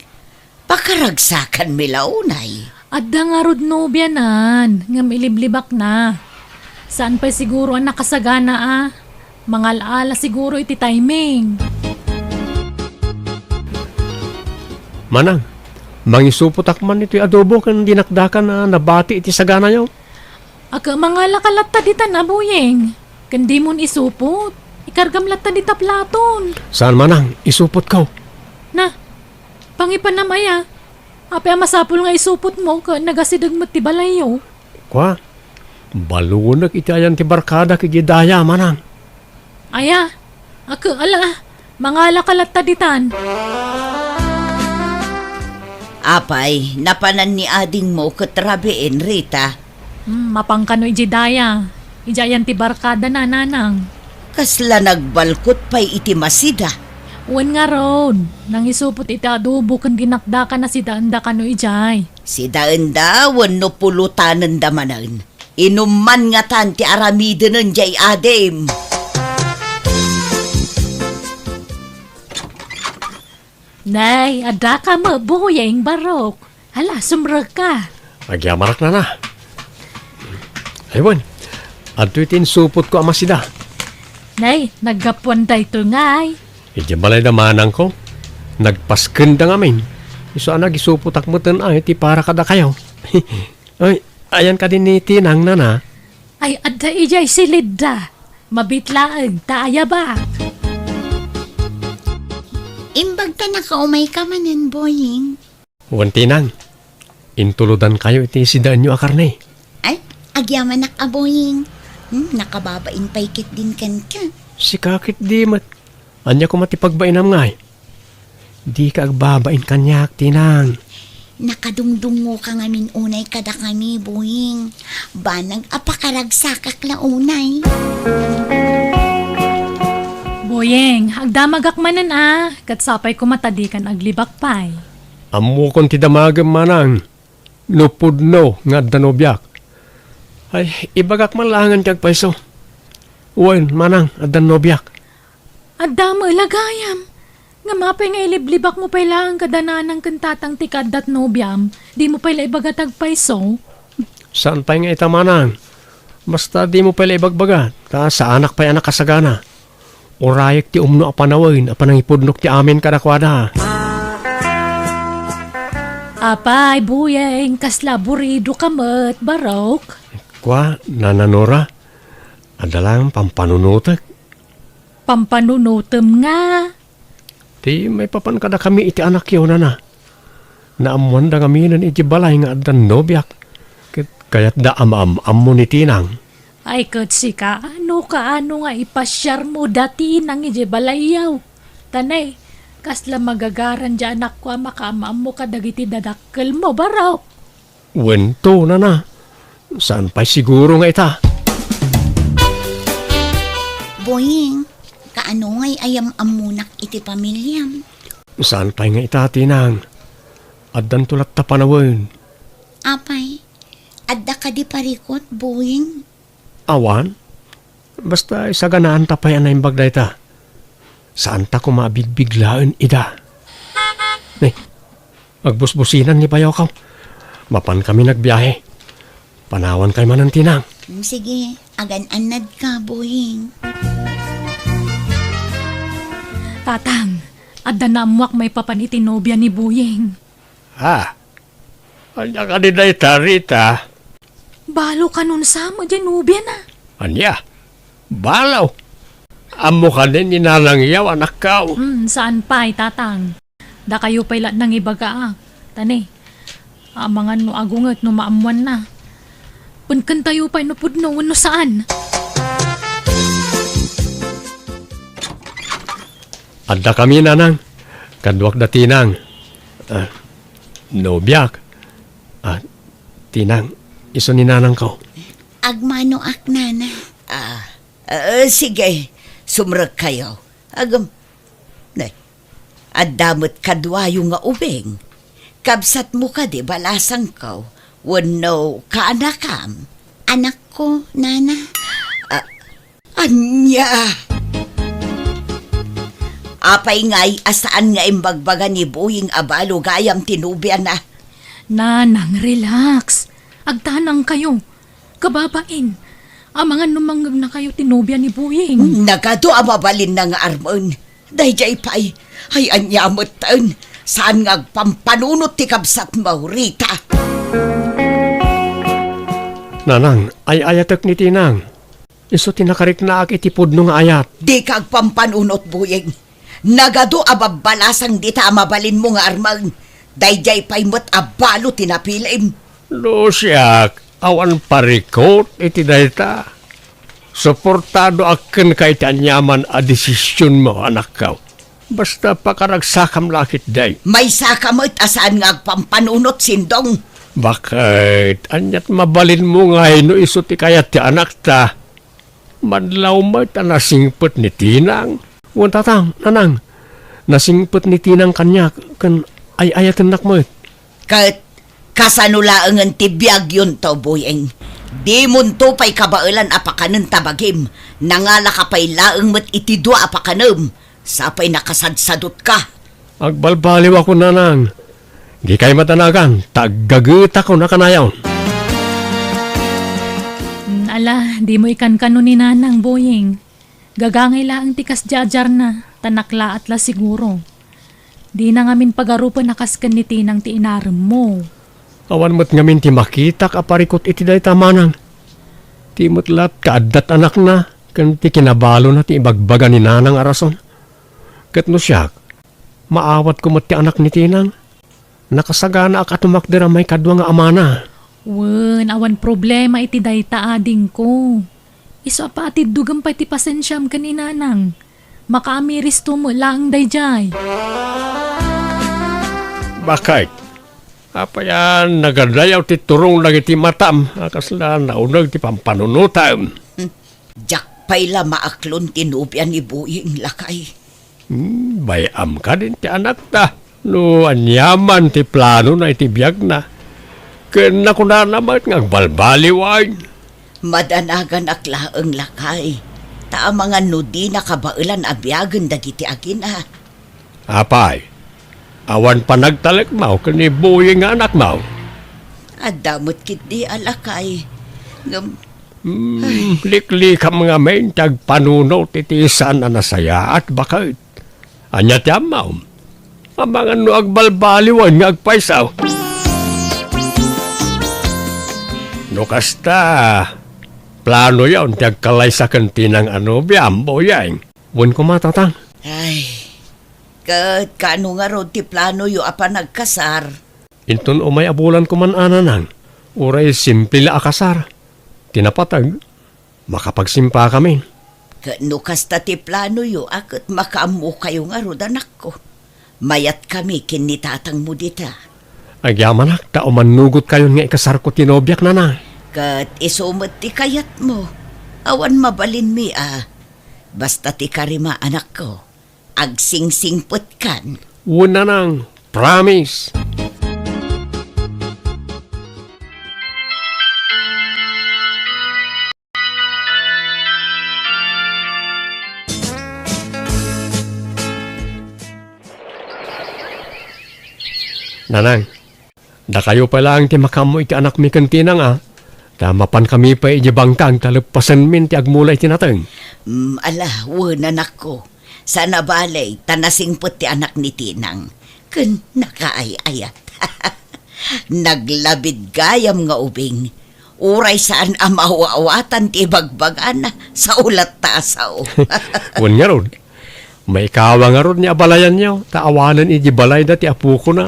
pakaragsakanmi la unay. Adda ngarud nobianan, ngem iliblibakna. Saan pay siguro a nakasagana a. Mangal-ala siguro iti timing. Manang, mangisupotak man iti adobo ken dinakdakan a nabati iti saganayo. Aga, mangalaka latta ditan a, Boyeng. Ken dimon isupot. Ikargam latta dita platon. Saan manang, isupotko. Na, pangipanam aya. Apay a masapul nga isupotmo ket nagasideg met ti balayyo. Kua, balunek iti ayan ti barkadak idiay daya, manang. Aya, aga, ala, mangalaka latta ditan. Apay, napanan ni adingmo ket rabiin, Rita? Hmm, mapan kano idiay daya. Idiay ayan ti barkadana, nanang. Kasla nagbalkot pay iti masida. Wen ngarud, nangisupot iti adobo ken dinakdakan a sidaenda kano idiay. Sidaenda wenno pulotanenda manen. Inumman ngatan ti aramidenen diay adim. Nay, addaka met, Boyeng, barok. Hala, sumrekka. Agyamanak, nana. Ay, wen, adtoy ti insupotko a masida. Nay, naggapuan daytoy ngay. Idiay balayda manangko, nagpaskenda ngamin. Isu a nagisupotak meten ay ti para kadakayo. Ay, ayan kadi ni Tinang, nana? Ay, adda idiay silidda. Mabitlaeng ta ayabak. Imbag ta nakaumayka manen, Boying. Wen, Tinang, intulodankayo iti sidaenyo a karne. Ay, agyamanak a, Boying. Hmm, nakababain pay ketdin kenka. Sika ketdi met. Ania koma ti pagbainam ngay? Dika agbabain kaniak, Tinang. Nakadungdungoka ngamin unay kadakami, Boying. Banag a pakaragsakak la unay. Boying, agdamagak manen a, ket sapay koma ta dikan aglibak pay. Ammokon ti damagem, manang. No pudno nga adda nobiak. Ay, ibagak man laengen ti agpayso. Wen, manang, addan nobiak. Adda met la gayam. Ngem apay nga iliblibakmo pay laeng kada nanang ken tatang ti kaaddat nobiam? Dimo pay la ibaga ti agpayso? Saan pay nga ita, manang. Basta dimo pay la ibagbaga, ta saanak pay a nakasagana. Urayek ti umno a panawen a panangipudnok ti amin kadakuada. Apay, Boyeng, kasla aburidoka met, barok? Kua, Nana Nora, adda laeng pampanunotek. Pampanunotem nga? Ti maipapan kadakami iti anakyo, nana. Naammoanda ngaminen iti balay nga addan nobiak, ket kayatda a maam-ammo ni Tinang. Ay, ket sika, no kaano nga ipasiarmo da Tinang idiay balayyo? Ta nay, kasla magagaran diay anakko a makaam-ammo kadagiti dadakkelmo, barok. Wen to, nana. Saan pay siguro nga ita? Boying, kaano ngay a yam-ammonak iti pamiliam? Saan pay nga ita, Tinang. Addanto latta panawen. Apay, adda kadi parikut, Boying? Awan. Basta isaganaanta pay a naimbag dayta. Saanta koma a bigbiglaen ida. Ni, agbusbusinan ni bayokaw. Mapankami nagbiahe. Panawankayo manen, Tinang. Mm, sige, agan-annadka, Boying. Tatang, adda naammoak maipapan iti nobia ni Boying. Ah, ania kadi dayta, Rita? Balo kanon sa met diay nobiana. Ania? Balo. Ammo kadi ni Nanang Yaw, anakko. Hmm, saan pay, Tatang. Dakayo pay la nangibaga, a. Tani, amangan no agunget no maammuanna. Penkentayo pay no pudno wenno saan. Adda kami, Nanang. Kaduak da Tinang. Ah, nobiak. Ah, Tinang, isu ni Nanangko. Agmanoak, Nana. Ah, ah, sige, sumrekkayo. Agam, ne, adda met kaduayo nga ubing. Kabsatmo kadi balasangko wenno kaanakam? Anakko, Nana. Ah, ania? Apay ngay a saan nga imbagbaga ni Boying a balo gayam ti nobiana? Nanang, relax. Agtanangkayo. Kababain, amangan no mangngegnakayo ti nobia ni Boying. Nagadu a mabalinna nga armen. Daydiay pay, ay ania metten, saan nga agpampanunot ti kabsatmo, Rita? Nanang, ay-ayatek ni Tinang. Isu ti nakariknaak iti pudno nga ayat. Dika agpampanunot, Boying. Nagadu a babbalasang dita a mabalinmo nga armen. Daydiay pay met a balo ti napilim. No siak, awan parikut iti dayta. Suportadoak kenka iti aniaman a desisionmo, anakko. Basta pakaragsakam la ketdi. Maysaka met a saan nga agpampanunot, Sindong. Baket, aniat mabalinmo ngay no isu ti kayat ti anakta? Madlaw met a nasingpet ni Tinang. Wen, Tatang, Nanang, nasingpet ni Tinang kaniak ken ay-ayatennak met. Ket kasano laengen ti biagyonto, Boying? Dimonto pay kabaelan a pakanen ta bagim. Nangalaka pay laeng met iti dua a pakanem. Sapay nakasadsadutka. Agbalbaliwakon, Nanang. Dikay madanagan, ta aggagetakon a kanayon. Mm, ala, dimo ikankano ni Nanang, Boying. Gagangay laeng ti kasdiadiarna, ta naklaat la siguro. Dina ngamin pagarupen a kas ken ni Tinang ti inaremmo. Awan met ngamin ti makitak a parikut iti dayta, Manang. Ti met latta adda anakna, ken ti kinabalona ti ibagbaga ni Nanang a rason. Ket no siak, maawatko met ti anak ni Tinang. Nakasaganaak a tumakder a maikadua nga amana. Wen, awan problema iti dayta, adingko. Isu a paatiddogem pay ti pasensiam ken ni Nanang. Makaamiristo met laeng daydiay. Baket? Apay a nagadayaw ti turong dagiti matam a kasla nauneg ti pampanunotam? Diak pay la maaklon ti nobia ni Boying, lakay. Hmm, bay-am kadin ti anakta no aniaman ti planona iti biagna. Ken nakunana met nga agbalbaliwen. Madanaganak laeng, lakay, ta amangan no dina kabaelan a biagen dagiti agina. Apay, awan panagtalekmo ken ni Boying nga anakmo? Adda met ketdi a lakay. Ngem, hmm, liklikam ngamin ti agpanunot iti saan a nasayaat, baket. Ania ti ammom? Amangan no agbalbaliwen nga agpayso. No kasta, planoyon ti agkalaysa ken Tinang a nobiam, Boying? Wen koma, Tatang. Ay, ket kaano ngarud ti planoyo a panagkasar? Inton umay a bulan koman a, Nanang, uray simple la a kasar. Ti napateg, makapagsimpakamin. Ket no kasta ti planoyo a ket makaammokayo ngarud, anakko, mayatkami ken ni tatangmo dita. Agyamanak ta umannugotkayon nga ikasarko ti nobiak, Nanang. Ket isu met ti kayatmo. Awan mabalinmi a. Basta ti karima, anakko. Agsingsingpetkan. Wen, Nanang. Promise. Nanang, dakayo pay laeng ti makaammo iti anakmi ken Tinang a, ta mapankami pay idiay bangkag ta leppasenmin ti agmula iti nateng. Mm, ala, wen, anakko. Saan a bale, ta nasingpet ti anak ni Tinang. Ken nakaay-ayat. Naglabid gayam nga ubing. Uray saan a maaw-awatan ti ibagbagana, sao latta a sao. Wen ngarud, maikawa ngarud ni abalayanyo, ta awanen idi balayda ti apokona.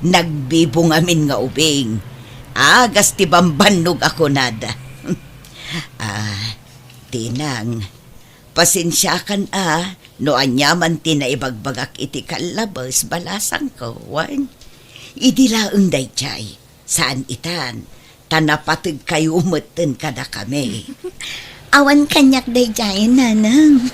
Nagbibo ngamin nga ubing. Agas ti bambannog a kunada. Ah, Tinang, pasensiakan a no aniaman ti naibagbagak iti kallabes, balasangko, wen? Idi laeng daydiay, saan itan, ta napategkayo metten kadakami. Awan kaniak daydiay, nanang.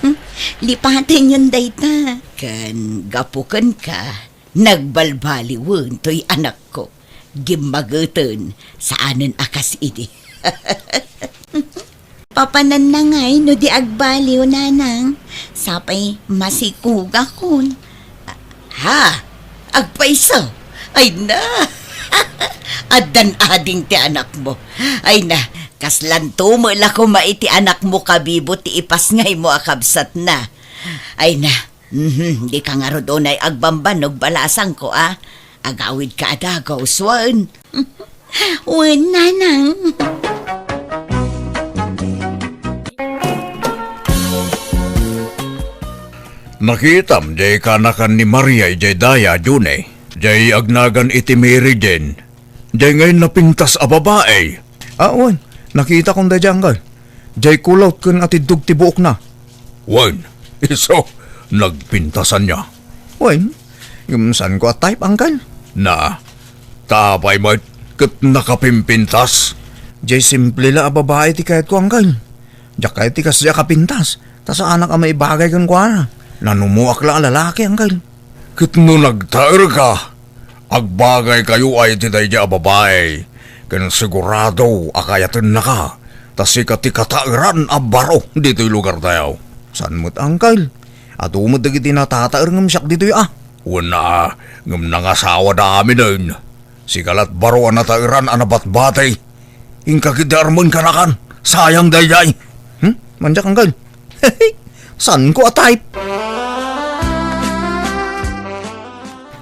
Lipatenyon dayta. Ken gapu kenka, nagbalbaliwen toy anakko. Gimmageten, saanen a kas idi. Papananna ngay no di agbaliw, nanang. Sapay masikugakon. Ha? Agpayso? Ay na! Addan ading ti anakmo. Ay na, kaslanto met la koma iti anakmo kabibo ti ipasngaymo a kabsatna. Ay na, mhm, dika ngarud unay agbambannog, balasangko a. Agawidka a dagus, wen? Wen, nanang. Nakitam jay kanakan ni Maria idiay daya, June, jay agnagan iti Mary Jane, jay ngay napintas a babai. Ah, wen, nakitakon daydiay, anggal. Jay kulot ken atiddog ti buokna. Wen, isu, nagpintasan nia. Wen, ngem saanko a type, anggal. Na, ta apay met ket nakapimpintas? Jay simple la a babai ti kayatko, anggal. Diak kayat ti kasdiay a kapintas, ta saanak a maibagay kenkuana. Nanumoak la a lalaki, anggal. Ket no nagtaerka, agbagaykayo ay iti daydiay a babai, ken sigurado a kayatennaka, ta sika ti kataeran a baro ditoy lugartayo. Saan met, angkel. Adu met dagiti natataer ngem siak ditoy a. Wen a, ngem nangasawada aminen. Sika lat baro a nataeran a nabatbati. Inka ketdi armen kanakan. Sayang daydiay. Hmm? Mandiak, angkel. Saanko a type.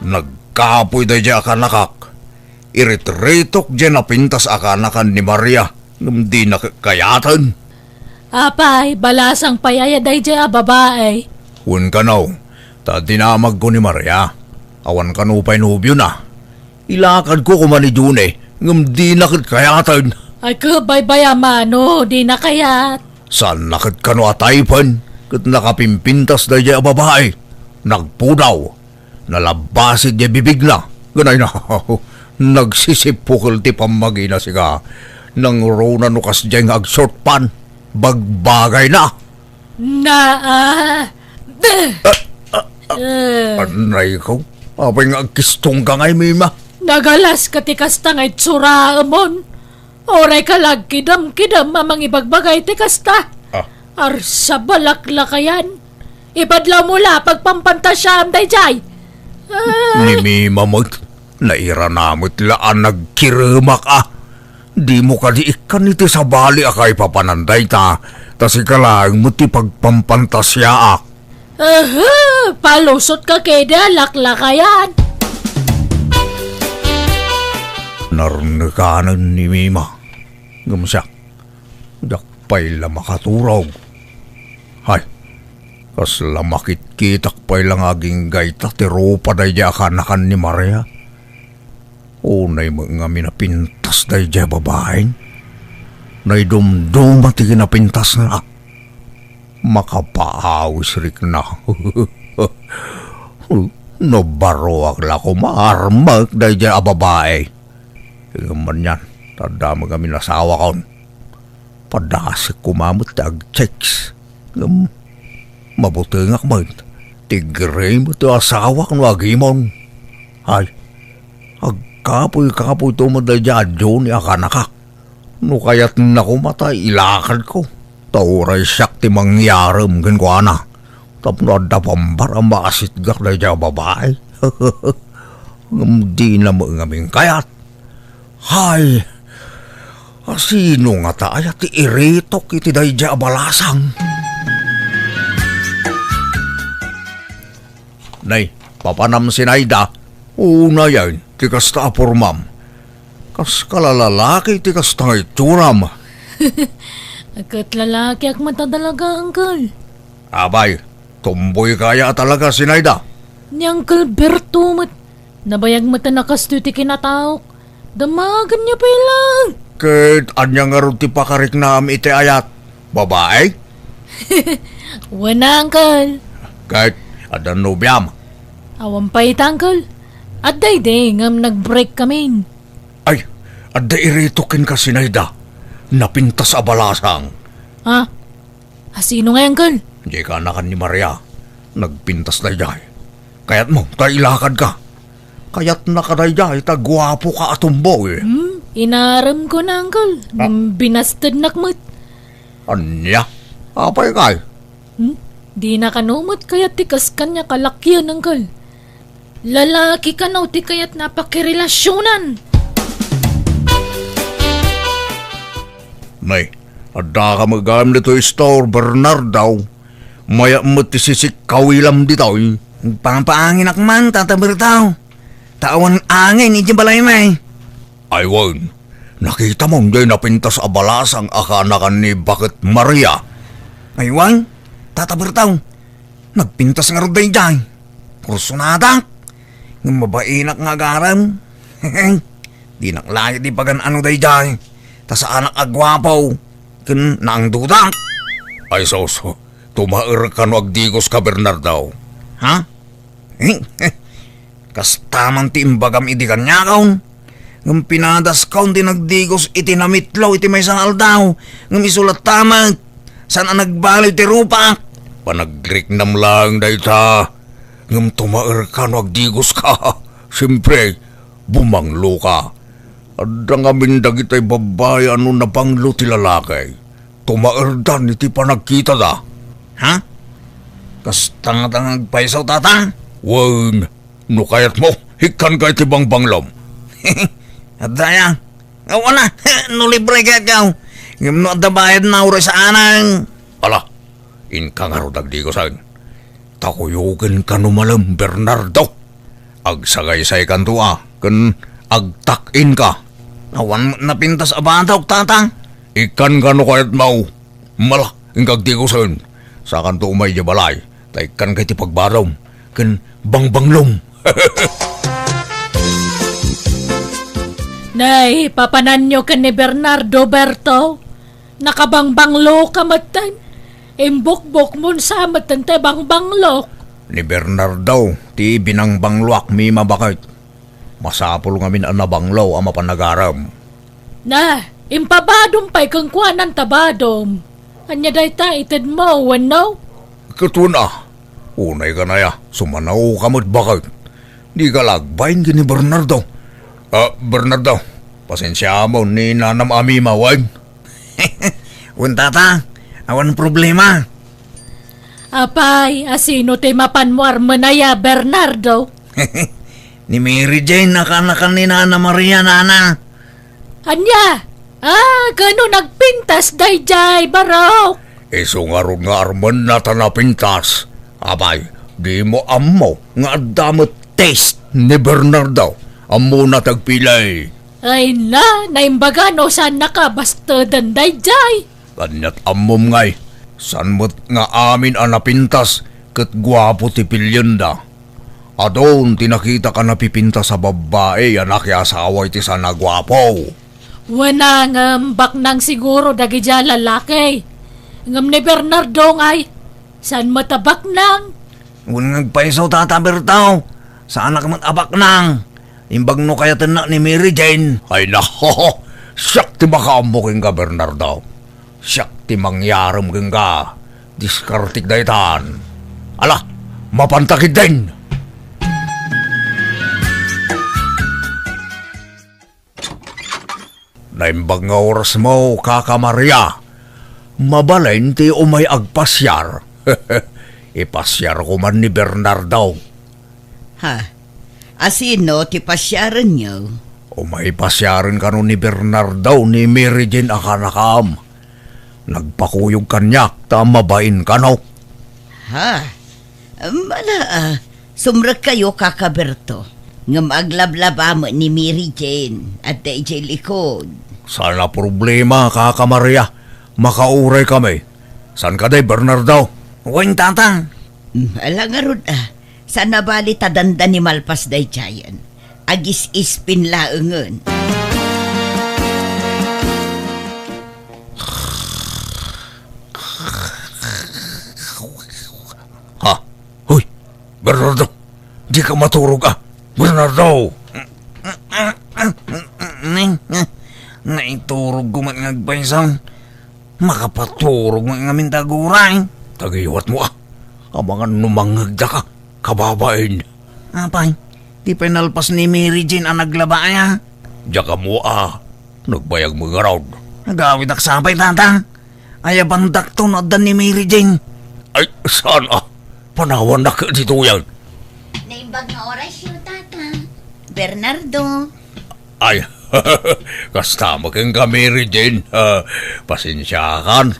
Nagkapuy daydiay a kanakak. Iritiritok diay napintas a kanakan ni Maria, ngem dina kayaten. Apay, balasang pay aya daydiay a babai? Wen kano, ta dinamagko ni Maria. Awan kano pay nobiona. Ilakadko koma ni June, ngem dina ket kayaten. Ay, ket baybay-am no, dina kayat. Saanna ket kano a typen, ket nakapimpintas daydiay a babai. Nagpudaw. Nalabbasig diay bibigna. Ganay na, nagsisipukel ti pammagina, sika. Nangruna no kasdiay nga ag-short pant. Bagbagayna. Na, ah, Ah, ah, ah, Eh. Anay ko. Apay nga agkistong ka ngay, Mima? Nagalas ka ti kasta nga itsuraemon. Uray ka la agkidam-kidam a mangibagbagay ti kasta. Ah. Arsa, balaklakayan. Ibadlaw mo la pagpampantasiaam daydiay. Ah. Ni Mima met, nairana met la a nagkiremak a. Dimo kadi ikkan iti sabali a kaipapanan dayta, ta sika laeng met ti pagpampantasiaak. Aha! Palusot ka kede a laklakayan! Narnekanen ni Mima. Ngem siak, diak pay la makaturog. Hay, kasla makitkitak pay la nga aginggayta ti rupa daydiay a kanakan ni Maria. Unay met ngamin a pintas daydiay a babain. Naidumduma ti kinapintasna. Makapaawis rikna. No baroak la koma, armek daydiay a babai. Ngem anian, ta adda met ngamin asawakon. Padasek koma met ti agchicks. Ngem, mabutengak met. Ti gray met ti asawak no agimon. Ay, agkapuy-kapuyto met daydiay a Johnny a kanakak. No kayatna koma ta ilakadko, ta uray siak ti mangyarem kenkuana. Tapno adda pambar a maasitgak daydiay a babai. Ngem dina met ngamin kayat. Hay, asino ngata aya ti iritok iti daydiay a balasang? Nay, papanam, Sinayda. Unayen ti kasta a pormam. Kas kalalalaki ti kasta nga itsuram. Ket lalakiak met a talaga, Uncle. Apay, tomboy ka aya a talaga, Zinaida? Ni Uncle Berto met, nabayag met a kastoy ti kinataok. Damagenyo pay laeng. Ket ania ngarud ti pakariknam iti ayat? Babae? Wen, Uncle. Ket adda nobiam? Awan pay ita, Uncle. Adda idi ngem nag-break kamin. Ay, adda iritok kenka, Zinaida. Napintas a balasang. Ha? Asino ngay, Uncle? Diay kaanakan ni Maria. Nagpintas daydiay. Kayatmo ta ilakadka? Kayatnaka daydiay ta guapoka a tomboy. Hmm, inaremko na, Uncle. Ah. Ngem binastednak met. Ania? Apay kay? Hmm? Dina kano met kayat ti kas kaniak a lakien, Uncle. Lalaki kano ti kayatna a pakirelasionan. Nay, addaka met gayam ditoy store, Bernardo. Mayat met ti sisikkawilam ditoy. Agpapaanginak man, Tata Berto. Ta awan angin idiay balaymi. Ay wen, nakitam diay napintas a balasang a kaanakan ni Baket Maria? Ay wen, Tata Berto, nagpintas ngarud daydiay. Kursonadak. Ngem mabainak nga agarem. Dinak layo ti pagan-ano daydiay. Ta saanak a guapo. Ken naangdudak. Ay sus, tumaerka no agdigoska, Bernardo. Ha? Kasta man ti imbagam idi kaniakon. Ngem pinadaskon ti nagdigos iti namitlo iti maysa nga aldaw. Ngem isu latta met, saan a nagbaliw ti rupak. Panagriknam laeng dayta. Ngem tumaerka no agdigoska. Siempre, bumangloka. Adda ngamin dagitay babbai a no nabanglo ti lalaki, tumaerdan iti panagkitada. Ha? Kasta ngata nga agpayso, Tata? Wen, no kayatmo, ikkanka iti bangbanglom. Adda aya? Awan a, no libre kayatko. Ngem no adda bayadna, uray saanen. Ala, inka ngarud agdigosen. Ta kuyokenka no malem, Bernardo. Agsagaysaykanto a, ken agtak-inka. Awan met napintas a batok, Tata. Ikkanka no kayatmo. Mala, inka agdigosen. Sakanto umay idiay balay, ta ikkanka iti pagbadom, ken bangbanglom. Nay, papananyo ken ni Bernardo, Berto? Nakabangbangloka metten. Imbukbokmon sa metten ti bangbanglok. Ni Bernardo ti binangbangloak, Mima, baket. Masapul ngamin a nabanglo a mapan agarem. Na, impabadom pay kenkuana ta badom. Ania dayta itedmo, wenno? Ket wen a, unay kanaya, sumanawka met, baket. Dika la agbain ken ni Bernardo. Ah, Bernardo, pasensiaam ni nanam a Mima, wen? Wen, Tata, awan problema. Apay, asino ti mapanmo armen aya, Bernardo? Ni Mary Jane a kaanakan ni Nana Maria, nana. Ania? Ah, kano nagpintas daydiay, barok? Isu ngarud nga armenna ta napintas. Apay, dimo ammo nga adda met taste ni Bernardo? Ammona ti agpili. Ay na, naimbaga no saannaka basteden daydiay. Ania't ammom ngay, saan met nga amin a napintas ket guapo ti pilienda? Adun ti nakitak a napipintas a babbai a nakiasawa iti saan a guapo. Wen a, ngem baknang siguro dagidiay a lalaki. Ngem ni Bernardo ngay, saan met a baknang? Wen nga agpayso, Tata Berto, saanak met a baknang. Imbag no kayatennak ni Mary Jane. Ay na, siak ti makaammo kenka, Bernardo. Siak ti mangyarem kenka. Diskartek daytan. Ala, mapanta ketdin. Naimbag nga orasmo, Kaka Maria. Mabalin ti umay agpasiar. Ipasiarko man ni Bernardo. Ha? Asino ti pasiarenyo? Umay pasiaren kano ni Bernardo ni Mary Jane a kaanakam. Nagpakuyog kaniak ta mabain kano. Ha? Mala, ah, sumrekkayo, Kaka Berto. Ngem aglablaba met ni Mary Jane, adda idiay likod. Saan a problema, Kaka Maria. Makauray kami. Saan kadi, Bernardo? Wen, Tata. Hmm, ala ngarud, a. Saan a bali ta dandani malpas daydiayen. Agis-ispin laengen. Ha? Hoy, Bernardo, dika maturog, a. Bernardo! Naiturogko met nga agpayso. Makapaturog met ngamin ta aguray. Tagiwatmo, a. Amangan no mangngegdaka, kababain. Apay, di pay nalpas ni Mary Jane a naglaba aya? Diak ammo, a. Nagbayag met ngarud. Agawidak sa pay, Tata. Ayabandakto no adda ni Mary Jane. Ay, saan, a? Panawannak ditoyen. Naimbag nga orasyo, Tata. Bernardo. Ay, kasta met kenka, Mary Jane. A, pasensiakan.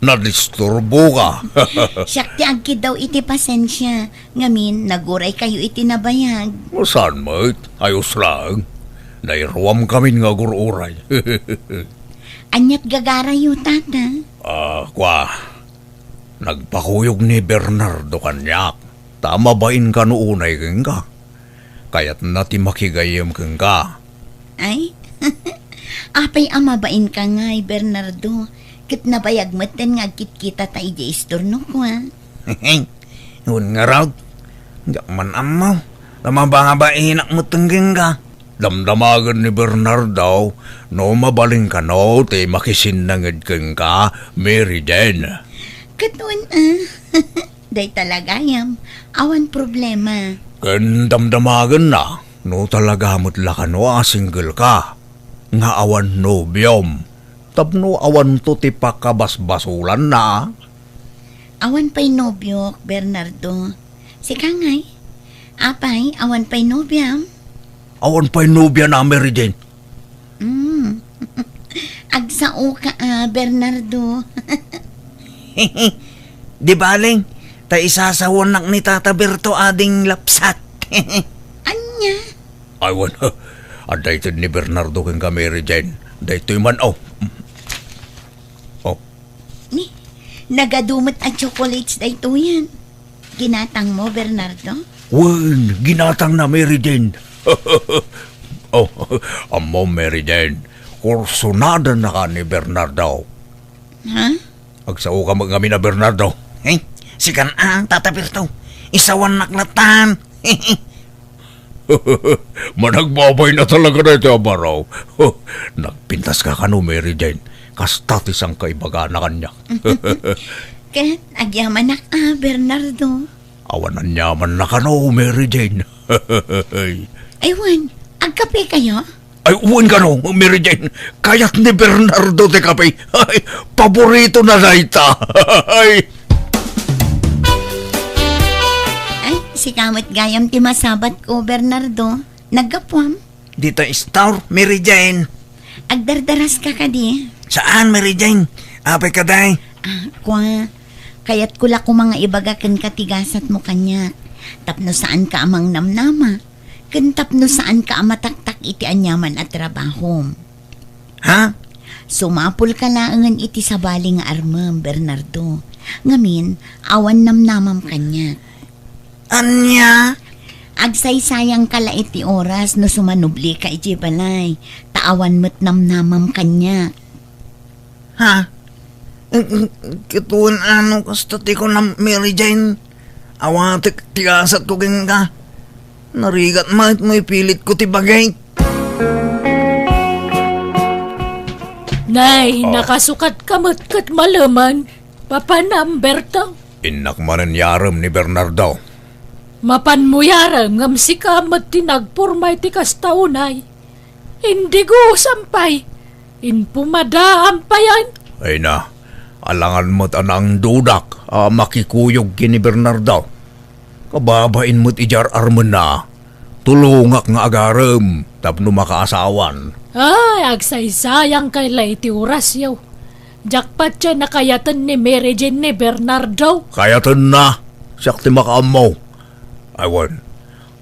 Nadisturboka. Siak ti agkiddaw iti pasensia. Ngamin, naguraykayo iti nabayag. Saan met? Ayos laeng. Nairuamkamin nga agur-uray. Ania't gagarayo, Tata? A, kua, nagpakuyog ni Bernardo kaniak, ta mabain kano unay kenka. Kayatna ti makigayyem kenka. Ay? Apay a mabainka ngay, Bernardo, ket nabayag metten nga agkitkitata idiay istornok, a? Wen ngarud, diak man ammo, ta mababainak metten kenka. Damdamagen ni Bernardo no mabalin kano ti makisinnanged kenka, Mary Jane. Ket wen, a. Dayta la gayam, awan problema. Ken damdamagenna no talaga met la kano a single ka, nga awan nobiom, tapno awanto ti pakabasbasolanna. Awan pay nobiok, Bernardo. Sika ngay? Apay, awan pay nobiam? Awan pay nobiana, Mary Jane. Mm. Agsaoka, a, Bernardo. Di bale, ta isasawannak ni Tata Berto ading lapsat. Ania? Ay, wen, adda ited ni Bernardo kenka, Mary Jane. Daytoy man, o. O. Ni, nagadu met a chocolates daytoyen. Ginatangmo, Bernardo? Wen, ginatangna, Mary Jane. O, ammom, Mary Jane, kursonadanaka ni Bernardo. Ha? Agsaoka met ngamin a Bernardo. Eh, sikan a, Tata Berto. Isawannak latan. Managbabayna talaga daytoy a baro. Nagpintaska kano, Mary Jane. Kasta ti sangkaibagana kaniak. Ket agyamanak a, Bernardo. Awan aniamanna kano, Mary Jane. Ay, wen, agkapekayo? Ay, wen kano, Mary Jane. Kayat ni Bernardo ti kape. Ay, paboritona dayta. Ay. Ay, sika met gayam ti masabatko, Bernardo. Naggapuam? Dita istor, Mary Jane. Agdardaraska kadi? Saan, Mary Jane? Apay kadi? A, kua, kayatko la koma nga ibaga kenka ti gasatmo kaniak, tapno saanka a mangnamnama, ken tapno saanka a mataktak iti aniaman a trabahom. Ha? Sumapulka laengen iti sabali nga armem, Bernardo. Ngamin, awan namnamam kaniak. Ania? Agsaysayangka la iti oras no sumanublika idiay balay, ta awan met namnamam kaniak. Ha? Ket wen ano kasta ti kunam, Mary Jane? Awatek ti gasatko kenka. Narigat met no ipilitko ti bagik. Nay, oh, nakasukatka met ket malemen. Papanam, Berto? Innak manen yarem ni Bernardo. Mapanmo yarem ngem sika met ti nagpurma iti kasta unay. Indigusam pay. Inpumadaam payen. Ay na, alangan met a naangdudak a makikuyog ken ni Bernardo. Kababain met idi ar-armenna, tulongak nga agarem tapno makaasawan. Ay, agsaysayangkay la iti orasyo. Diak patien a kayaten ni Mary Jane ni Bernardo. Kayatenna, siak ti makaammo. Ay wen,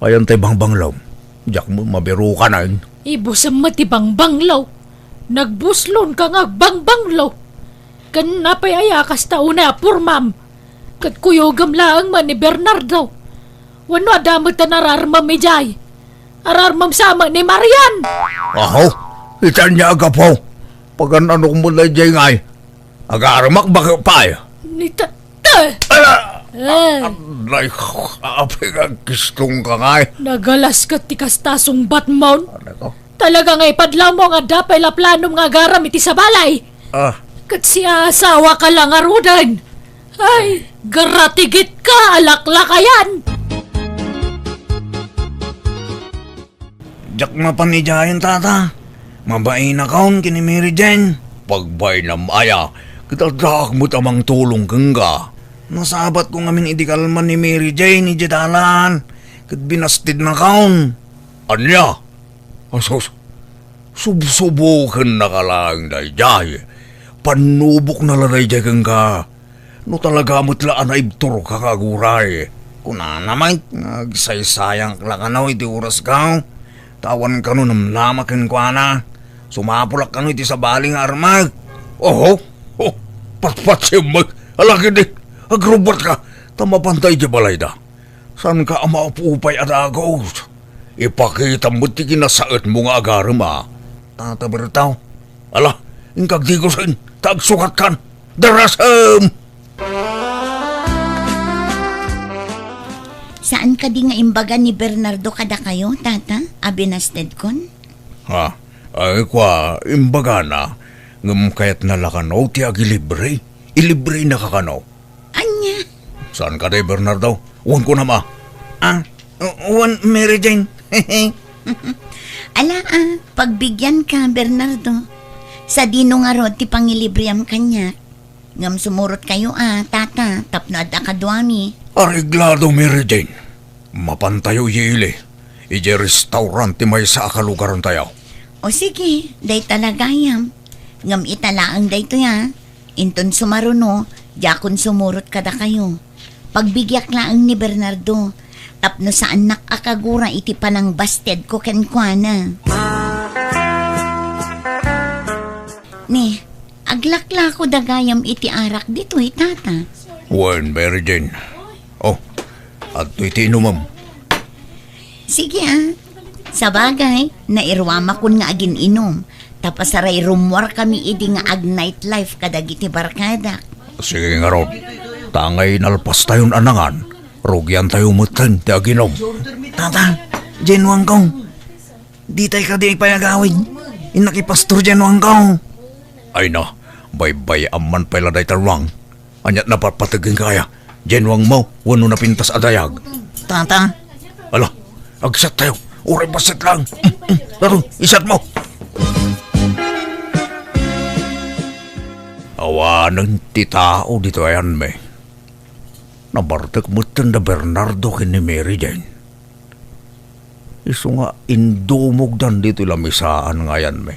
ayan tay bangbanglom. Diak met mabirukanen. Ibusem met ti bangbanglo. Nagbuslon ka nga agbangbanglo. Ken apay aya kasta unay a pormam? Ket kuyogem laeng met ni Bernardo. Wenno adda met a nararmem idiay? Ararmem sa met ni Marian. Aho, ita ania a gapu. Pagan-anok met daydiay ngay. Agaremak baket pay. Ni ta-, ta-, Ala! Eh. Nay, apay nga agkistong ka ngay. Nagalas ket ti kasta sungbatmon. Ano ko? Talaga nga ipadlawmo nga adda pay la planom nga agaram iti sabali. Ah. Ket siasawaka la ngaruden. Ay, garatigit ka, alaklakayan! Diak mapan idiayen, tata. Mabainakon ken ni Mary Jane. Pagbainam aya, ket addaak met a mangtulong kenka. Nasabatko ngamin idi kalman ni Mary Jane idiay dalan, ket binastednakon. Ania? Asus, subsubokennaka laeng daydiay. Pannubokna la daydiay kenka. No talaga met la a naibturka nga aguray. Kunana met nga agsaysayangak la kano iti orasko. Ta awan kano namnama kenkuana. Sumapulak kano iti sabali nga armek. Oho, oh, patpatsem met. Ala ketdi, agrubbuatka. Ta mapanta idiay balayda. Saanka a maupupay a dagus? Ipakitam met ti kinasaetmo nga agarem a. Tata Berto. Ala, inka agdigusen, ta agsukatkan. Darasem! Saan kadi nga imbaga ni Bernardo kadakayo, tata, a binastedkon? Ha? Ay, kua, imbagana, ngem kayatna la kano ti agilibre? Ilibrenaka kano? Ania? Saan kadi, Bernardo? Wen kunam a. Ah, wen Mary Jane. Ala, ah, pagbigianka, Bernardo. Sadino ngarud ti pangilibream kaniak? Ngem sumurotkayo a, tata, tapno adda kaduami. Areglado, Mary Jane. Mapantayo idiay ili, idiay restaurant ti maysa a kalugarantayo. O sige, dayta la gayam. Ngem ita laeng daytoy a, inton sumaruno, diakon sumurot kadakayo. Pagbigiak laeng ni Bernardo, tapno saannak a kagura iti panangbastedko kenkuana. Ni, aglaklako da gayam iti arak ditoy, tata. Wen, Mary Jane. Oh, adtoy ti inumem. Sige, ah. Sabagay, nairuamakon nga agin-inum, ta pasaray rummuarkami idi nga ag-nightlife kadagiti barkadak. Sige ngarud, ta angay nalpastayon a nangan, rugiantayo metten ti aginum. Tata, Januangko. Ditay kadi pay agawid? Innak i Pastor Januangko. Ay na, baybay-am man pay la dayta ruang. Aniat napatpateg kenka aya? Januangmo wenno napintas a dayag? Tata. Ala, agsat tayo. Uray bassit lang. Mm, mm, Laro, isat mo. Awanen ti tao ditoy ayanmi. Nabartek metten da Bernardo ken ni Mary Jane. Isu nga indumogdan ditoy lamisaan nga ayanmi.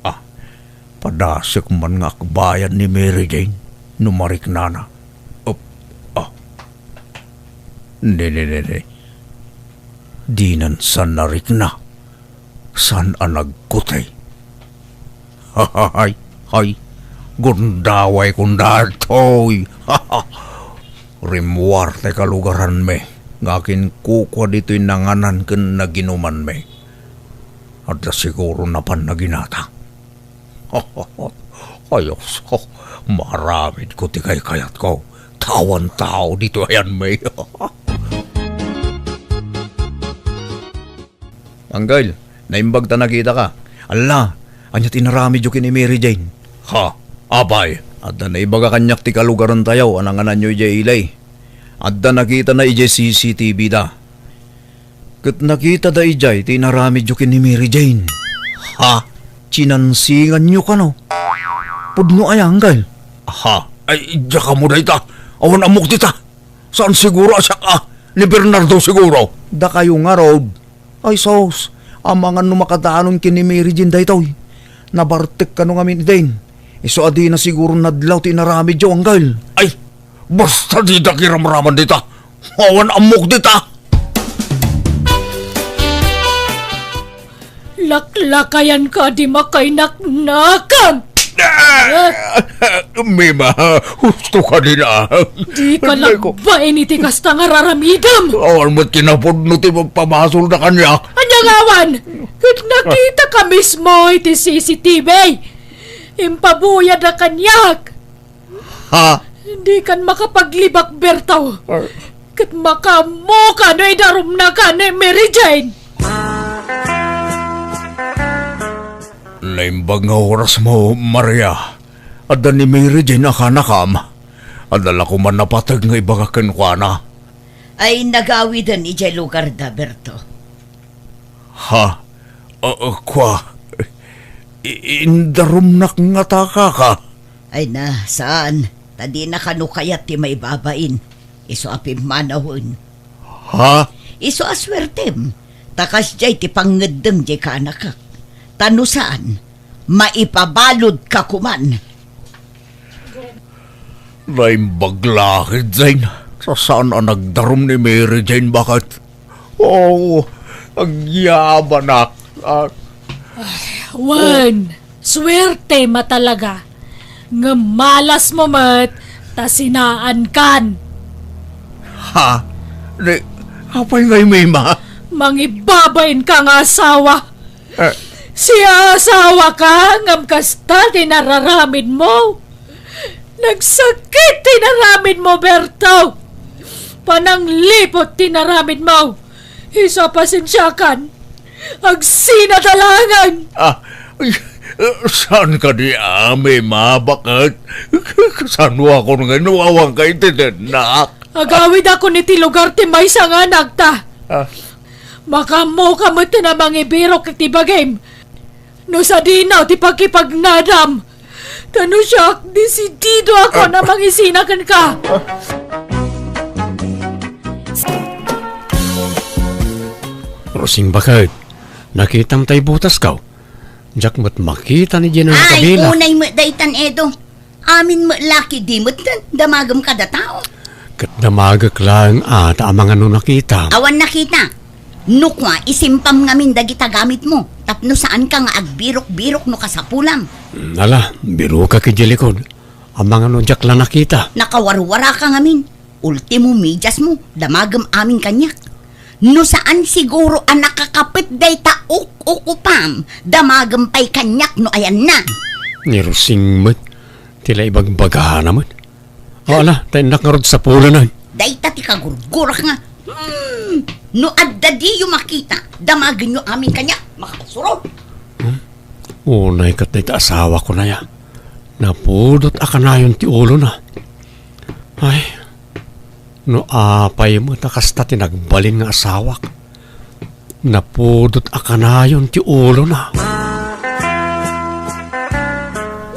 Ah, padasek man nga akbayan ni Mary Jane no mariknana. Op, ah. Ne, ne, ne, ne. Dinan san narikna. Saan a nagkutay? Hay, hay, gundaway kun daytoy. Rimmuar ti kalugaranmi nga akinkukua ditoy nanganan ken naginumanmi. Adda siguro napan naginata. Ayos, maaramidko ti kaykayatko. Tawan tao ditoy ayanmi. Anggal, naimbag ta nakitaka. Alla, ania ti inaramidyo ken ni Mary Jane? Ha? Apay? Adda naibaga kaniak ti kalugarantayo a nangananyo idiay ili. Adda nakitana idiay C C T V da. Ket nakitada idiay ti inaramidyo ken ni Mary Jane. Ha? Chinansinganyo kano? Pudno aya, anggal? Ha? Ay, diak ammo dayta. Awan ammok dita. Saan siguro a siak a? Ni Bernardo siguro. Dakayo ngarud. Ay sus, amangan no makadanon ken ni Mary Jane daytoy. Nabartek kano ngamin idin. Isu a dina siguro nadlaw ti inaramidyo, anggal. Ay, basta dida kiramraman dita. Awan ammok dita. Laklakayanka a di makainaknakam! Ah! Mima, husto ka din, ah. Dika Ay, ko. Labain iti kasta nga raramidem! Awan met kinapudno ti magpamasolda kaniak. Ania ngawan? Ket nakitaka mismo iti C C T V. Impabuyadda kaniak. Ha? Dikan makapaglibak, Berto. Ah. Ket makaammoka no idarumnaka ni Mary Jane. Naimbag nga orasmo, Maria. Adda ni Mary Jane a kanakam. Adda la koman napateg nga ibaga kenkuana. Ay, nagawiden idiay lugarda, Berto. Ha? Ah, ah, kua? I-, indarumnak ngata, kaka? Ay na, saan. Ta dina kano kayat ti maibabain. Isu a pimmanawen. Ha? Isu a suertem. Ta kasdiay ti pangngeddem diay kaanakak. Ta no saan, maipabaludka koman. Naimbag la, Jane. Saan a nagdarum ni Mary Jane, baket? Oh, agyabanak. Ah. Wen, suertem a talaga. Ngem malasmo met ta sinaankan. Ha? Ni, apay ngay, Mima? Mangibabainka nga asawa. Eh. Siasawaka, ngem kasta ti nararamidmo. Nagsakit ti inaramidmo, Berto. Panangliput ti inaramidmo. Isu a pasensiakan. Agsinadalagan. Ah, ay, saan kadi, Mima, baket? Kasano ako nga inawawanka iti dennak? Agawidakon iti lugar ti maysa nga anakta. Ah. Makaammoka met a mangibirok iti bagim. No sadino ti pakipagnadam, ta no siak, desididoakon a mangisina kenka. Rosing, baket, nakitam tay butasko? Diak met makita ni Gina. Ay, nakabila. Unay met daytan, Edo. Amin met laki di met damagem kada tao. Ket damagek laeng a ta amangan no nakita. Awan nakita. No kua, isimpam ngamin dagita gamitmo, tapno saanka nga agbirok-birok no kasapulam. Hmm, ala, birokak idiay likod. Amangan no diak la nakita. Nakawarwaraka ngamin. Ultimo, mediasmo, damagem amin kaniak. No saan siguro a nakakapet dayta uk-ukupam, damagem pay kaniak no ayanna. Ni Rosing met ti la ibagbagana met. O, ala, ta innak ngarud sapulan. Dayta ti kagurgurak nga, hmm, no adda diyo makita, damagenyo amin kaniak, makapasuro. Hmm? Unay ket dayta asawako aya. Napudot a kanayon ti ulona. Ay, no apay met a kasta ti nagbalin nga asawak. Napudot a kanayon ti ulona.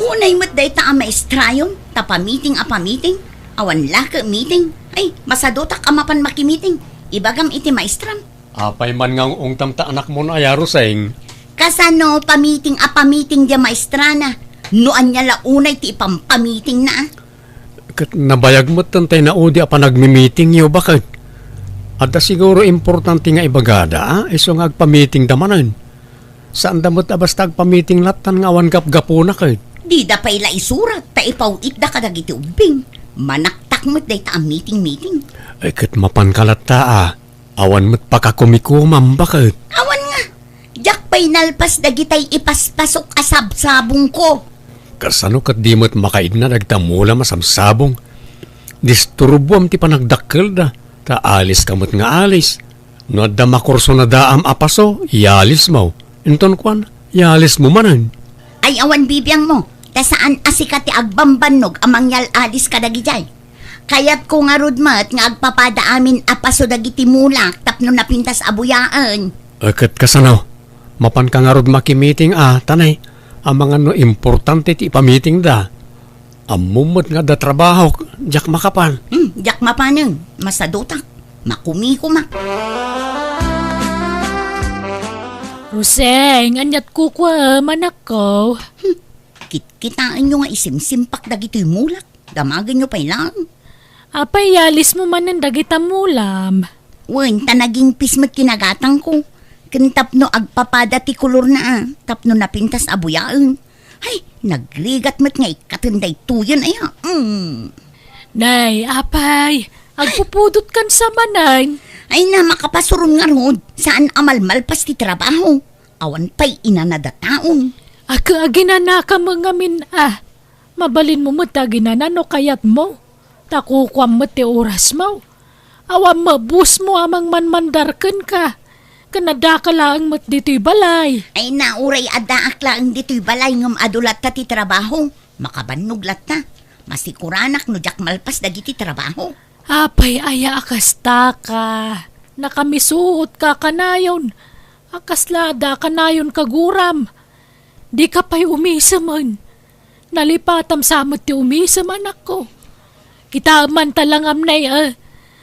Unay met dayta a maestrayon, ta pamiting a pamiting, awan lake meeting. Ay, masadutak a mapan makimiting. Ibagam iti maestram. Apay man nga ung-ungtam ta anakmon aya, Rosing? Kasano pamiting a pamiting diay maestrana? No ania la unay ti ipampamitingna, a? Ket nabayag metten tay naudi a panagmimitingyo, baket. Adda siguro importante nga ibagada, a? Isu nga agpamitingda manen. Saanda met a basta agpamiting lattan nga awan gapgapuna ket. Dida pay la isurat ta ipaw-itda kadagiti ubbing. Manaktak met dayta a miting-miting. Ay, ket mapanka latta, a. Awan met pakakumikomam, baket. Awan nga. Diak pay nalpas dagitay ipaspasok a sabsabongko. Kasano ket di met makaidna dagita mulam a sabsabong? Disturbuam ti panagdakkelda, ta aliska met nga alis. No adda makursunadaam a paso, ialismo. Inton kuan, ialismo manen. Ay, awan bibiangmo, ta saan a sika ti agbambannog a mangyal-alis kadagijay. Kayatko ngarud met nga agpapada amin a paso dagiti mulak tapno napintas a buyaen. E, ket kasano? Mapanka ngarud makimiting a, tanay, amangan no importante ti ipamitingda. Ammom met nga adda trabahok, diak makapan. Hmm, diak mapanen. Masadutak. Makumikomak. Rosing, aniat kukuam, anakko? Hmm, kitkitaenyo nga isimsimpak dagitoy mulak. Damagenyo pay laeng. Apay, ialismo manen dagita mulam? Wen, ta nagingpis met kinagatangko. Ken tapno agpapada ti kolorna, a, tapno napintas a buyaen. Hay, nagrigat met nga ikkaten daytoyen, aya. Mm. Nay, apay, agpupudotkan sa manen. Ay na, makapasuron ngarud, saan a malmalpas ti trabaho. Awan pay inanada taon. Ag-, aginanakam ngamin a. Mabalinmo met ta aginana no kayatmo. Ta kukuam met ti orasmo. Awan mabusmo a mangmanmandar kenka. Ken addaka laeng met ditoy balay. Ay na, uray addaak laeng ditoy balay ngem adu latta ti trabaho. Makabannog latta. Masikuranak no diak malpas dagiti trabaho. Apay aya a kasta ka? Nakamisuot ka kanayon. A kasla adda kanayon kaguram. Dika pay umisemen. Nalipatam sa met ti umisem, anakko. Kitaem man ta langam nay, a.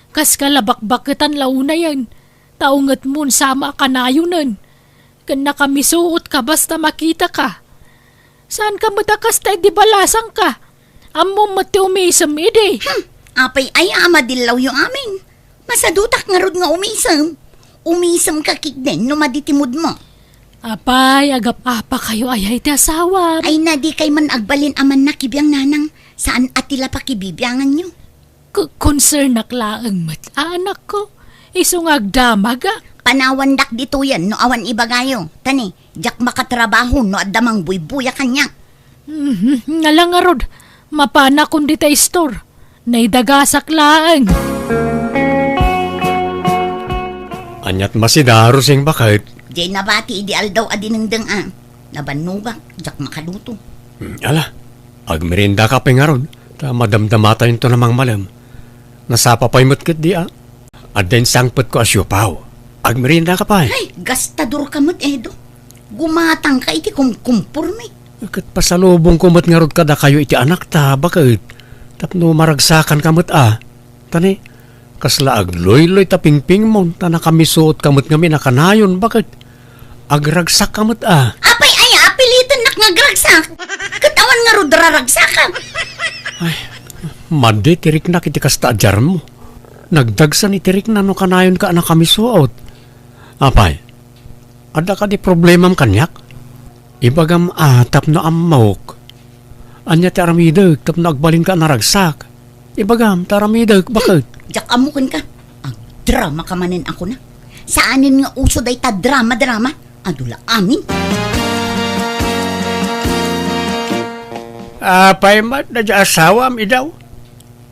Kas ka la bakbaketan la unayen. Ta ungetmon sama a kanayonen. Ken nakamisuot ka basta makita ka. Saan ka met a kasta idi balasang ka? Ammom met ti umisem idi. Hmm, apay aya a madillawyo amin? Masadutak ngarud nga umisem. Umisem ka ketdin no madi ti moodmo. Apay, agap-apa kayo ayay ti asawam. Ay na, di kay man agbalin a mannakibiang nanang. Saan a ti la pakibibianganyo? Ku-, konsernak laeng met, a, anakko. Isu nga agdamagak. Panawandak ditoyen no awan ibagayo. Tani, diak makatrabaho no adda mangbuybuya kaniak. Mhm, nga la ngarud, mapanakon dita istor. Naidagasak laeng. Aniat masida, Rosing, baket? Diay nabati idi aldaw a dinengdeng a. Nabannogak, diak makaluto. Hmm, ala, agmerienda ka pay ngarud, ta madamdamatayonto a mangmalem. Nasapa pay met ketdi a. Adda insangpetko a siopaw. Agmerienda ka pay? Ay, gastador ka met, Edo. Gumatang ka iti kumkumpormi. Ket pasalubongko met ngarud kadakayo iti anakta, baket. Tapno maragsakan ka met a. Tani, kasla agluyloy ta pingpingmon, ta nakamisuot ka met ngamin a kanayon, baket. Agragsak ka met a. Apay aya a pilitennak nga agragsak? Ket awan ngarud raragsakak. Ay, madi ti riknak iti kasta a diarmo. Nagdagsan iti rikna no kanayonka a nakamisuot. Apay, adda kadi problemam kaniak? Ibagam a tapno ammok. Ania ti aramidek tapno agbalinka a naragsak? Ibagam ta aramidek, baket? Diak ammo kenka. Agdrama ka manen a kuna. Saanen nga uso dayta drama-drama. Adu la amin. Apay met daydiay asawam, Edo?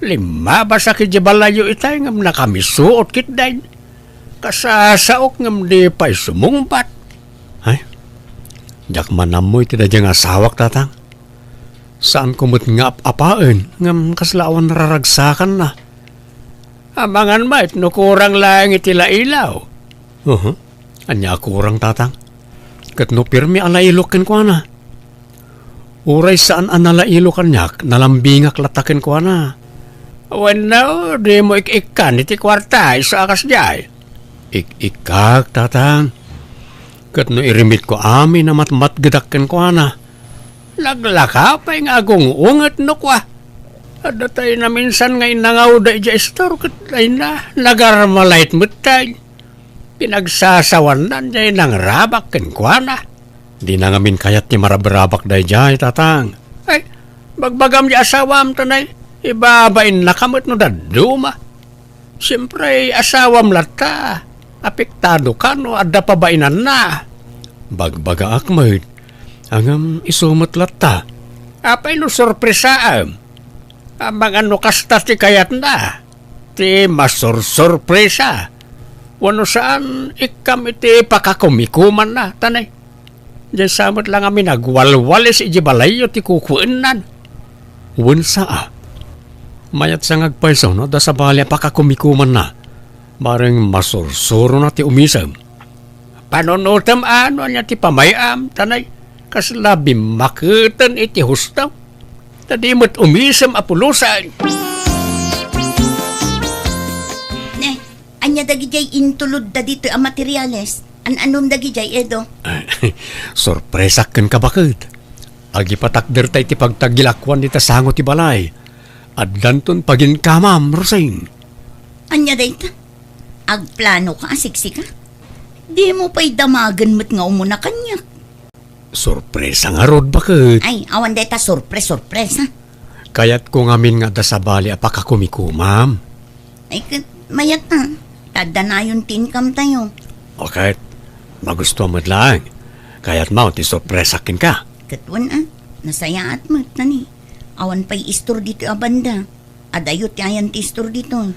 Limmabasak idiay balayyo itay ngem nakamisuot ketdin. Kasasaok ngem di pay sumungbat. Ay, diak man ammo iti daydiay nga asawak, tatang. Saanko met nga ap-apaen ngem kasla awan raragsakanna. Amangan met no kurang laeng iti lailaw. Uhu. Ania a kurang, tatang? Ket no pirmi a lailok kenkuana? Uray saan a nalailo kaniak, nalambingak latta kenkuana. Wenno, dimo ik-ikkan iti kuarta, isu a kasdiay? Ik-ikkak, tatang. Ket no irimitko amin a matmatgedak kenkuana, naglaka pay nga agung-unget no kua. Adda tay naminsan nga innangawda idiay istor ket dayna, nagarmalait met tay. Pinagsasawannan jay nangrabak kenkuana. Dina ngamin kayat ti marabrabak dayjay, tatang. Ay, bagbagam jay asawam, tanay, ibabainnaka met no dadduma. Siempre, asawam latta. Apektado ka no adda pabainanna. Bagbagaak met. Ngem isu met latta. Apay no sorpresaem? Amangan no kasta ti kayatna. Ti masursurpresa. Wenno saan, ikkam iti pakakumikumanna, tanay. Diay sa met la ngamin agwalwalis idiay balayyo ti kukuennan. Wen saa. Mayat sa nga agpayso no adda sabali a pakakumikumanna. Bareng masursurona ti umisem. Panunotem a no ania ti pamay-am, tanay, kasla bimmaketen iti husto. Ta di met umisem a pulosan. Ne, ania dagidiay intulodda ditoy a materiales? An-anom dagidiay, Edo? Sorpresak kenka, baket. Agipatakderta iti pagtagilakuan dita sango ti balay. Addanton paginkamam, Rosing. Ania dayta? Agplano ka a siksika? Dimo pay damagen met nga umuna kaniak. Sorpresa ngarud, baket. Ay, awan dayta sorpres-sorpresa. Kayatko ngamin nga adda sabali a pakakumikomam. Ay, ket mayat a. Ta adda nayon ti income tayo. Okay. Magustuam met laeng. Kayatmo ti sorpresa kenka. Ket wen a, nasayaat met, nani. Awan pay istor ditoy a banda. Adayo ti ayan ti istor ditoy.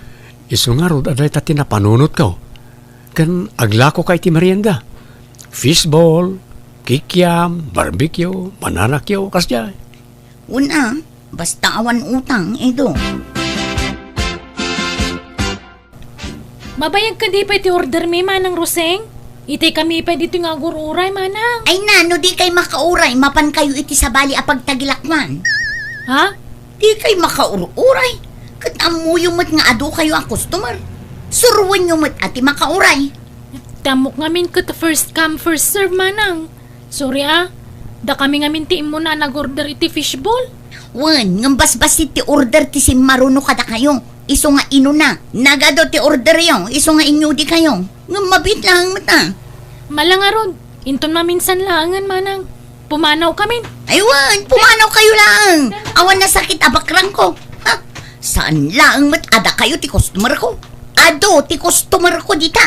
Isu ngarud a dayta ti napanunotko. Ken aglakoka iti merienda. Fishball, kikiam, barbecue, banana cue, kasdiay. Wen a, basta awan utang, Edo. Mabayag kadi pay ti order mi, Manang Roseng? Itay kami pay ditoy nga agur-uray, Manang. Ay na, no di kay makauray, mapan kayo iti sabali a pagtagilakwan. Ha? Di kay makaururay. Ket ammoyo met nga adu kayo a customer. Suroenyo met a ti makauray. Ti ammok ngamin ket first come, first serve, Manang. Sorry a, dakami ngamin ti immuna a nag-order iti fishball. Wen, ngem basbassit ti order ti simmaruno kadakayo. Isu nga inuna, nagadu ti orderyo, isu nga inyudi kayo. Ngem mabiit laeng met a. Mala ngarud, inton maminsan laengen, Manang. Pumanaw kamin. Ay wen, pumanaw kayo laeng. Awan nasakit a bakrangko. Ha? Saan laeng met a dakayo ti customerko. Adu ti customerko dita.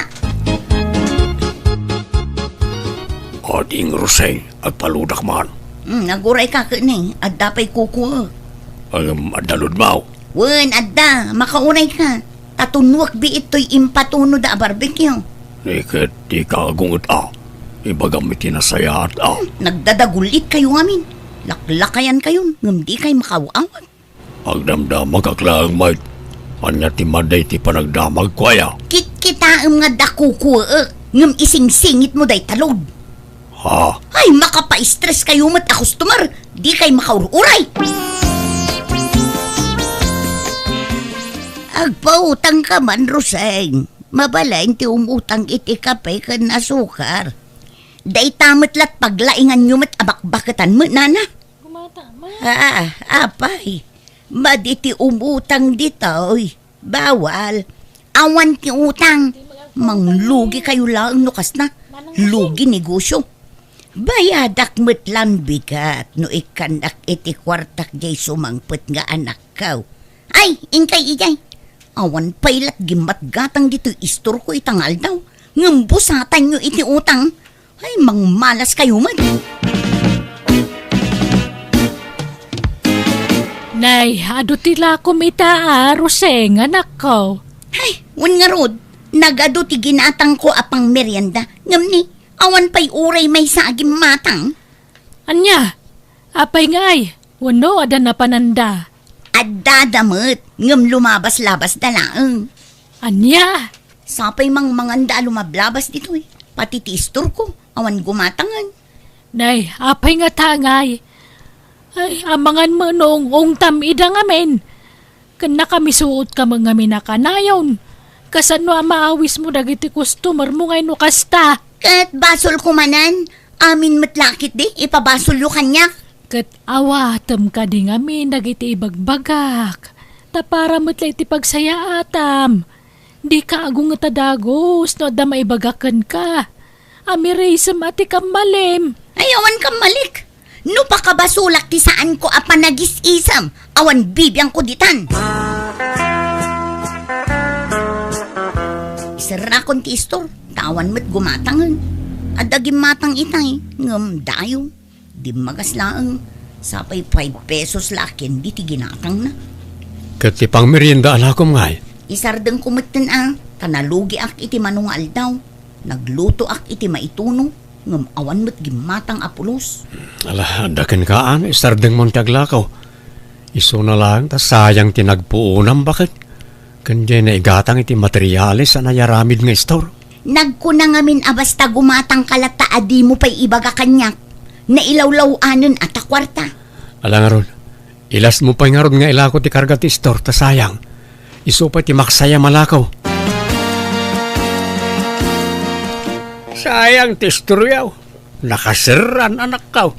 Ading Roseng, agpaludak man. Hmm, aguray ka ket ni, adda pay kukuek. Ngem adda ludmaw? Wen, adda, makauray ka. Ta tunuek biit toy impatunoda a barbecue. Ni ket dika agunget a. Ibagam iti nasayaat a. Hmm, nagdadagulit kayo ngamin. Laklakayan kayon, ngem di kay makaw-awat. Agdamdamagak laeng met. Ania ti madi ti panagdamagko aya? Kitkitaem nga adda kukuek, ngem isingsingitmo dayta load. Ha? Ay, makapaistres kayo met a customer. Di kay makaur-uray. Agpautang ka man, Roseng. Mabalin ti umutang iti kape ken asukar. Dayta met lat paglainganyo met a bakbaketan met, nana. Gumata, ma. Ah, apay. Madi ti umutang ditoy. Bawal. Awan ti utang. Manglugi kayo laeng no kasna. Lugi negosyo. Bayadak met lang bigat no ikkannak iti kuartak diay sumangpet nga anakko. Ay, inkay idiay. Awan pay lat gimmatgatang ditoy istorko ita nga aldaw. Ngem busatanyo iti utang. Ay, mangmalas kayo met. Nay, adu ti lakom ita a, Roseng, anakko. Ay, wen ngarud, nagadu ti ginatangko a pangmerienda. Ngem ni, awan pay uray maysa a gimmatang. Ania? Apay ngay? Wenno adda napananda? Addada met, ngem lumabas-labasda laeng. Ania? Sapay mangmanganda a lumablabas ditoy. Pati ti istorko, awan gumatangen. Nay, apay ngata ngay? Ay, amangan met no ung-ungtam ida ngamin. Ken nakamisuotka met ngamin a kanayon. Kasano a maawismo dagiti customermo ngay no kasta? Ket basolko manen, amin met la ketdi, ipabasolyo kaniak. Ket awatem kadi ngamin dagiti ibagbagak, ta para met la iti pagsayaatam. Dika agunget a dagus no adda maibagak kenka. Amirisem a ti kammalim. Ay, awan kammalik. No pakabasolak ti saanko a panagis-isem, awan bibiangko ditan. Iserrakon ti istor, ta awan met gumatangen. Adda gimmatang itay, ngem dayo. Dimmagas laeng, sapay five pesos la ken di ti ginatangna. Ket ti pangmerienda a lakom ngay? Isardengko metten a, ta nalugiak iti mano nga aldaw. Naglutoak iti maituno, ngem awan met gimmatang a pulos. Ala, adda kenka, ano, isardengmon ti aglako. Isuna laeng ta sayang ti nagpuonam, baket. Ken diay naigatang iti materiales a nayaramid nga istor. Nagkuna ngamin a basta gumatangka latta a dimo pay ibaga kaniak. Nailawlaw-anen a ta kuarta. Ala ngarud, ilasmo pay ngarud nga ilako ti karga ti istor ta sayang. Isu pay ti maksayam a lako. Sayang ti istoryo. Nakaserran, anakko.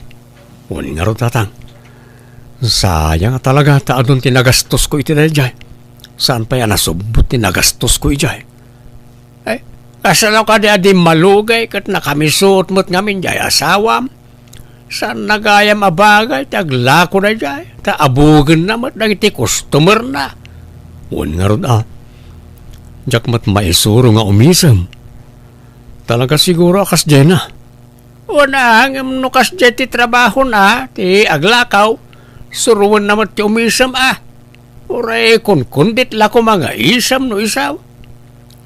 Wen ngarud, tatang. Sayang a talaga ta adun ti nagastosko iti daydiay. Saan pay a nasubbot ti nagastosko idiay? Eh, Kasano kadi a di malugay ket nakamisuot met ngamin diay asawam? Saanna gayam a bagay ti aglako daydiay, ta abugenna met dagiti customer-na. Wen ngarud a, diak met maisuro nga umisem. Talaga siguro a kasdiayna. Wen a, ngem no kasdiay ti trabahona ti aglakaw, suroenna met ti umisem a. Uray kunkundit la koma nga isem no isaw.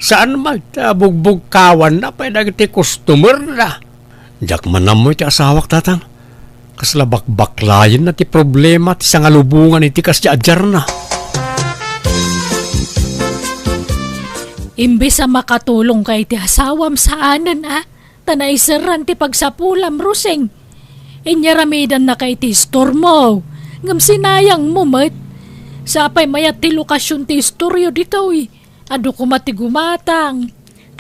Saan met ta bugbugkawanna pay dagiti customer-na. Diak man ammo iti asawak, tatang. Kasla bakbaklayenna ti problema ti sangalubongan iti kasdiay a diarna. Imbes a makatulongka iti asawam, saanen a, ta naiserran ti pagsapulam, Rosing. Inyaramidannak iti istormo, ngem sinayangmo met. Sapay mayat ti lokasion ti istoryo ditoy. Adu koma ti gumatang.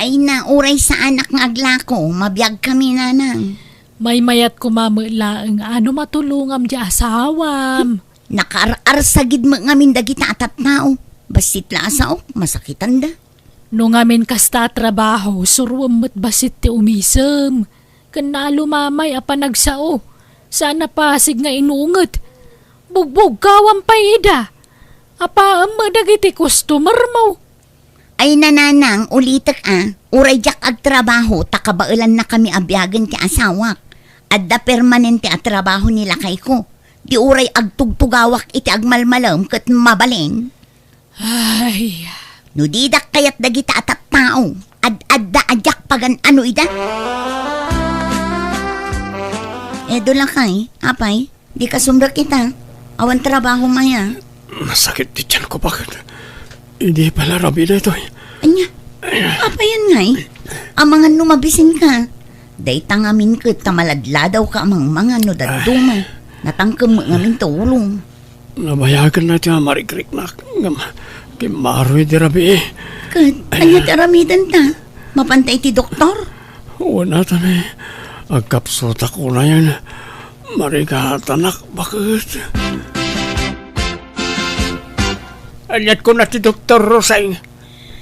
Ay na, uray saanak nga aglako, mabiagkami, nanang. Maymayat koma met laeng a no matulongam diay asawam. Nakaar-arsagid met ngamin dagita a tattao. Bassit la a saok, masakitanda. No ngamin kasta a trabaho, suroem met bassit ti umisem. Ken naalumamay a panagsao, saan a pasig nga inunget. Bugbugkawam pay ida. Apaem met dagiti customer-mo. Ay, nanang, ulitek a, uray diak agtrabaho ta kabaelannakami a biagen ti asawak. Adda permanente a trabaho ni lakayko. Di uray agtugtugawak iti agmalmalem ket mabalin. Ay. No didak kayat dagita a tattao, ad-adda a diak pagan-ano ida. Edo lakay, apay, di ka sumrek ita. Awan trabaho maya. Masakit ti tiyan ko, bakit? Idi pala rabi daytoy. Anya? Apay ngay? Amangan no mabisin ka. Dayta ngamin ket ta maladladaw ka a mangmangan no dadduma. Natangkem met ngamin ta ulom. Nabayagen na ti mangrikriknak ngem kimmaroy ti rabii. Ket ania ti aramidenta? Mapanta iti doktor? Wen a, ta ni agkapsutak unayen marigatanak baket. Aniat kuna ti doktor, Rosing?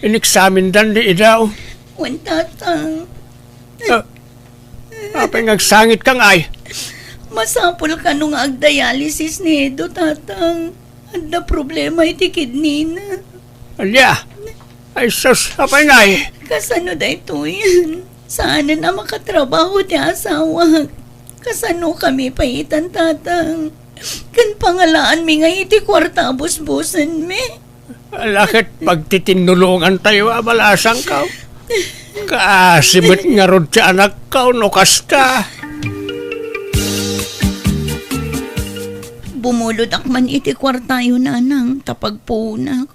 Ineksamindan ni idaw. Wen, tatang. Ah, apay nga agsangit ka ngay? Masapul kano nga agdialysis ni Edo, tatang. Adda problema iti kidney-na. Ania? Ay sus, apay ngay? Kasano daytoy? Saanen a makatrabaho ti asawak. Kasano kami pay itan, tatang? Ken pangalaanmi ngay iti kuarta a busbusenmi. Ala ket pagtitinnulongantayo a balasangkaw. Kaasi met ngarud ti anakkaw no kasta. Bumulodak man iti kuartayo, nanang, ta pagpuonak.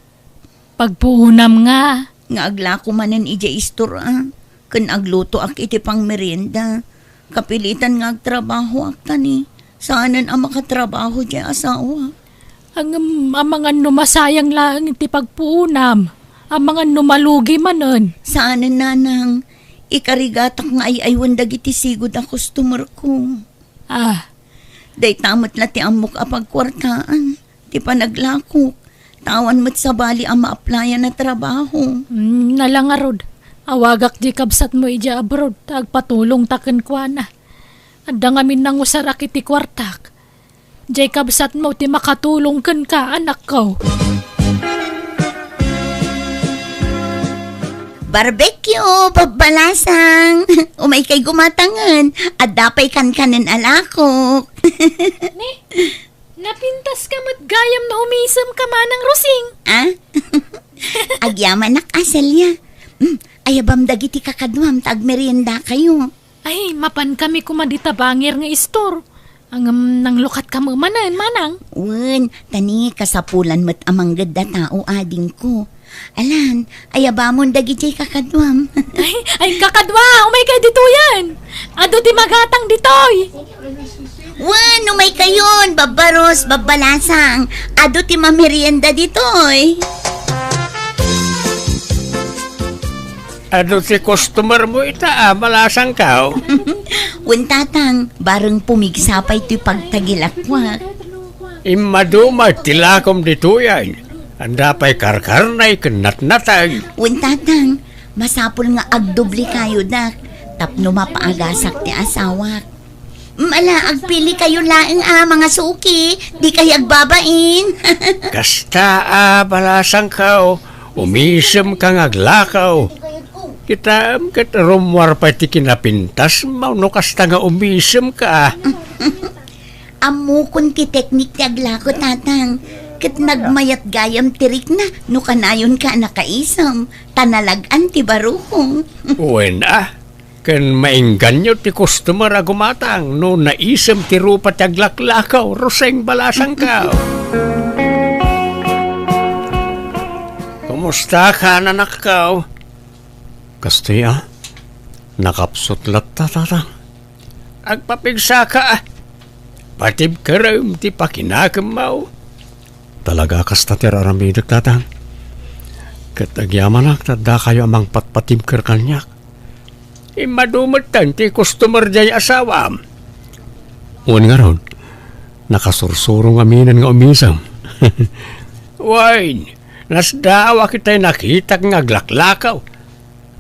Pagpuonam nga? Nga aglako manen idiay istor-a, ken aglutoak iti pangmerienda. Kapilitan nga agtrabahoak ta ni, saanen a makatrabaho diay asawa. Ngem amangan no masayang laeng ti pagpuonam, amangan no malugi manen. Saanen, nanang, ikarigatak nga ay-aywen dagiti sigud a customer-ko. Ah. Dayta met la ti ammok a pagkuartaan. Ti panaglakok, ta awan met sabali a ma-applyan a trabaho. Hmm, nala ngarud, awagak diay kabsatmo idiay abroad, ta agpatulongta kenkuana. Adda ngamin nangusarak iti kuartak. Diay kabsatmo ti makatulong kenka, anakko. Barbecue, babbalasang! Umaykay gumatangen, adda pay kankanen a lakok. Ni? Napintaska met gayam no umisemka, Manang Rosing. Ah? Agyamanak a, Celia. Mm, ayabam dagiti kakaduam ta agmeriendakayo. Ay, mapankami koma dita bangir nga istor. Ngem nanglukatka met manen, Manang. Wen, ta ni kasapulan met a manggedda tao, adingko. Alan, ayabamon dagidiay kakaduam. Ay, ay, kakadua, umaykay ditoyen. Adu ti magatang ditoy. Wen, umaykayon, Babba Ros, Babba Lasang. Adu ti mamerienda ditoy. Adu ti customer-mo ita a, Balasangkaw? Wen, Tatang, bareng pumigsa pay toy pagtagilakuak. Immaduma ti lakom ditoyen. Adda pay karkarnay ken natnatay. Wen, Tatang, Masapul nga agdubli kayo, dak, tapno mapaagasak ti asawak. Mala, agpili kayo laeng a mga suki, di kayo agbabain. Kasta a balasangkaw, umisem ka nga aglakaw. Kitaem ket rummuar pay ti kinapintas, mano kasta nga umisem ka. Ammokon ti teknik ti aglako, Tatang, ket nagmayat gayam ti rikna no kanayon ka a nakaisem, ta nalag-an ti barukong. Wen a, ken maingganyo ti customer a gumatang no naisem ti rupa ti aglaklakaw, Roseng balasangkaw. Kumusta ka, nanakkaw? Kastoy a, nakapsut latta, Tatang. Agpapigsaka, patibkerem ti pakinakemmaw. Talaga kasta ti ar-aramidek, Tatang. Ket agyamanak ta addakayo a mangpatpatibker kaniak. Immadu metten ti customer diay asawam. Wen ngarud, nakasursuro ngaminen nga umisem. Wen, nasdaaw a kitay nakitak nga aglaklakaw.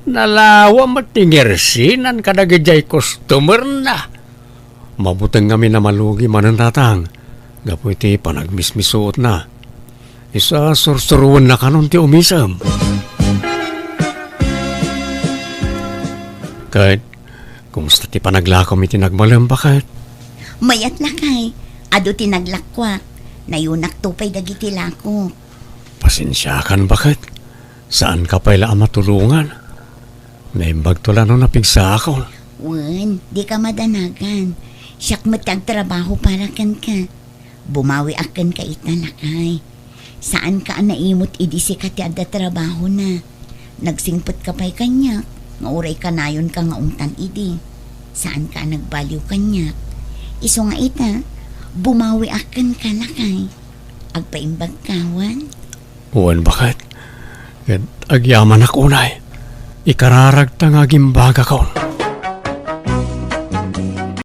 Nalawa met ti ngersinan kadagidiay customerna. Mabuteng ngamin a malugi manen, Tatang, gapu iti panagmismisuotna. Isu a sursuruenna kanon ti umisem. Ket, kumusta ti panaglakom iti nagmalem, baket? Mayat, lakay. Adu ti naglakkuak. Nayunakto pay dagiti lakok. Pasensiakan, baket. Saanka pay la a matulongan. Naimbagto la no napigsaakon. Wen, dika madanagan. Siak met ti agtrabaho para kenka. Bumawiak kenka ita, lakay. Saanka a naimut idi sika ti adda trabahona. Nagsingpetka pay kaniak, nga uray kanayonka nga ungtan idi. Saanka a nagbaliw kaniak. Isu nga ita, bumawiak kenka, lakay. Agpaimbagka, wen? Wen, baket. Ket agyamanak unay. Ikararagta nga agimbagakon.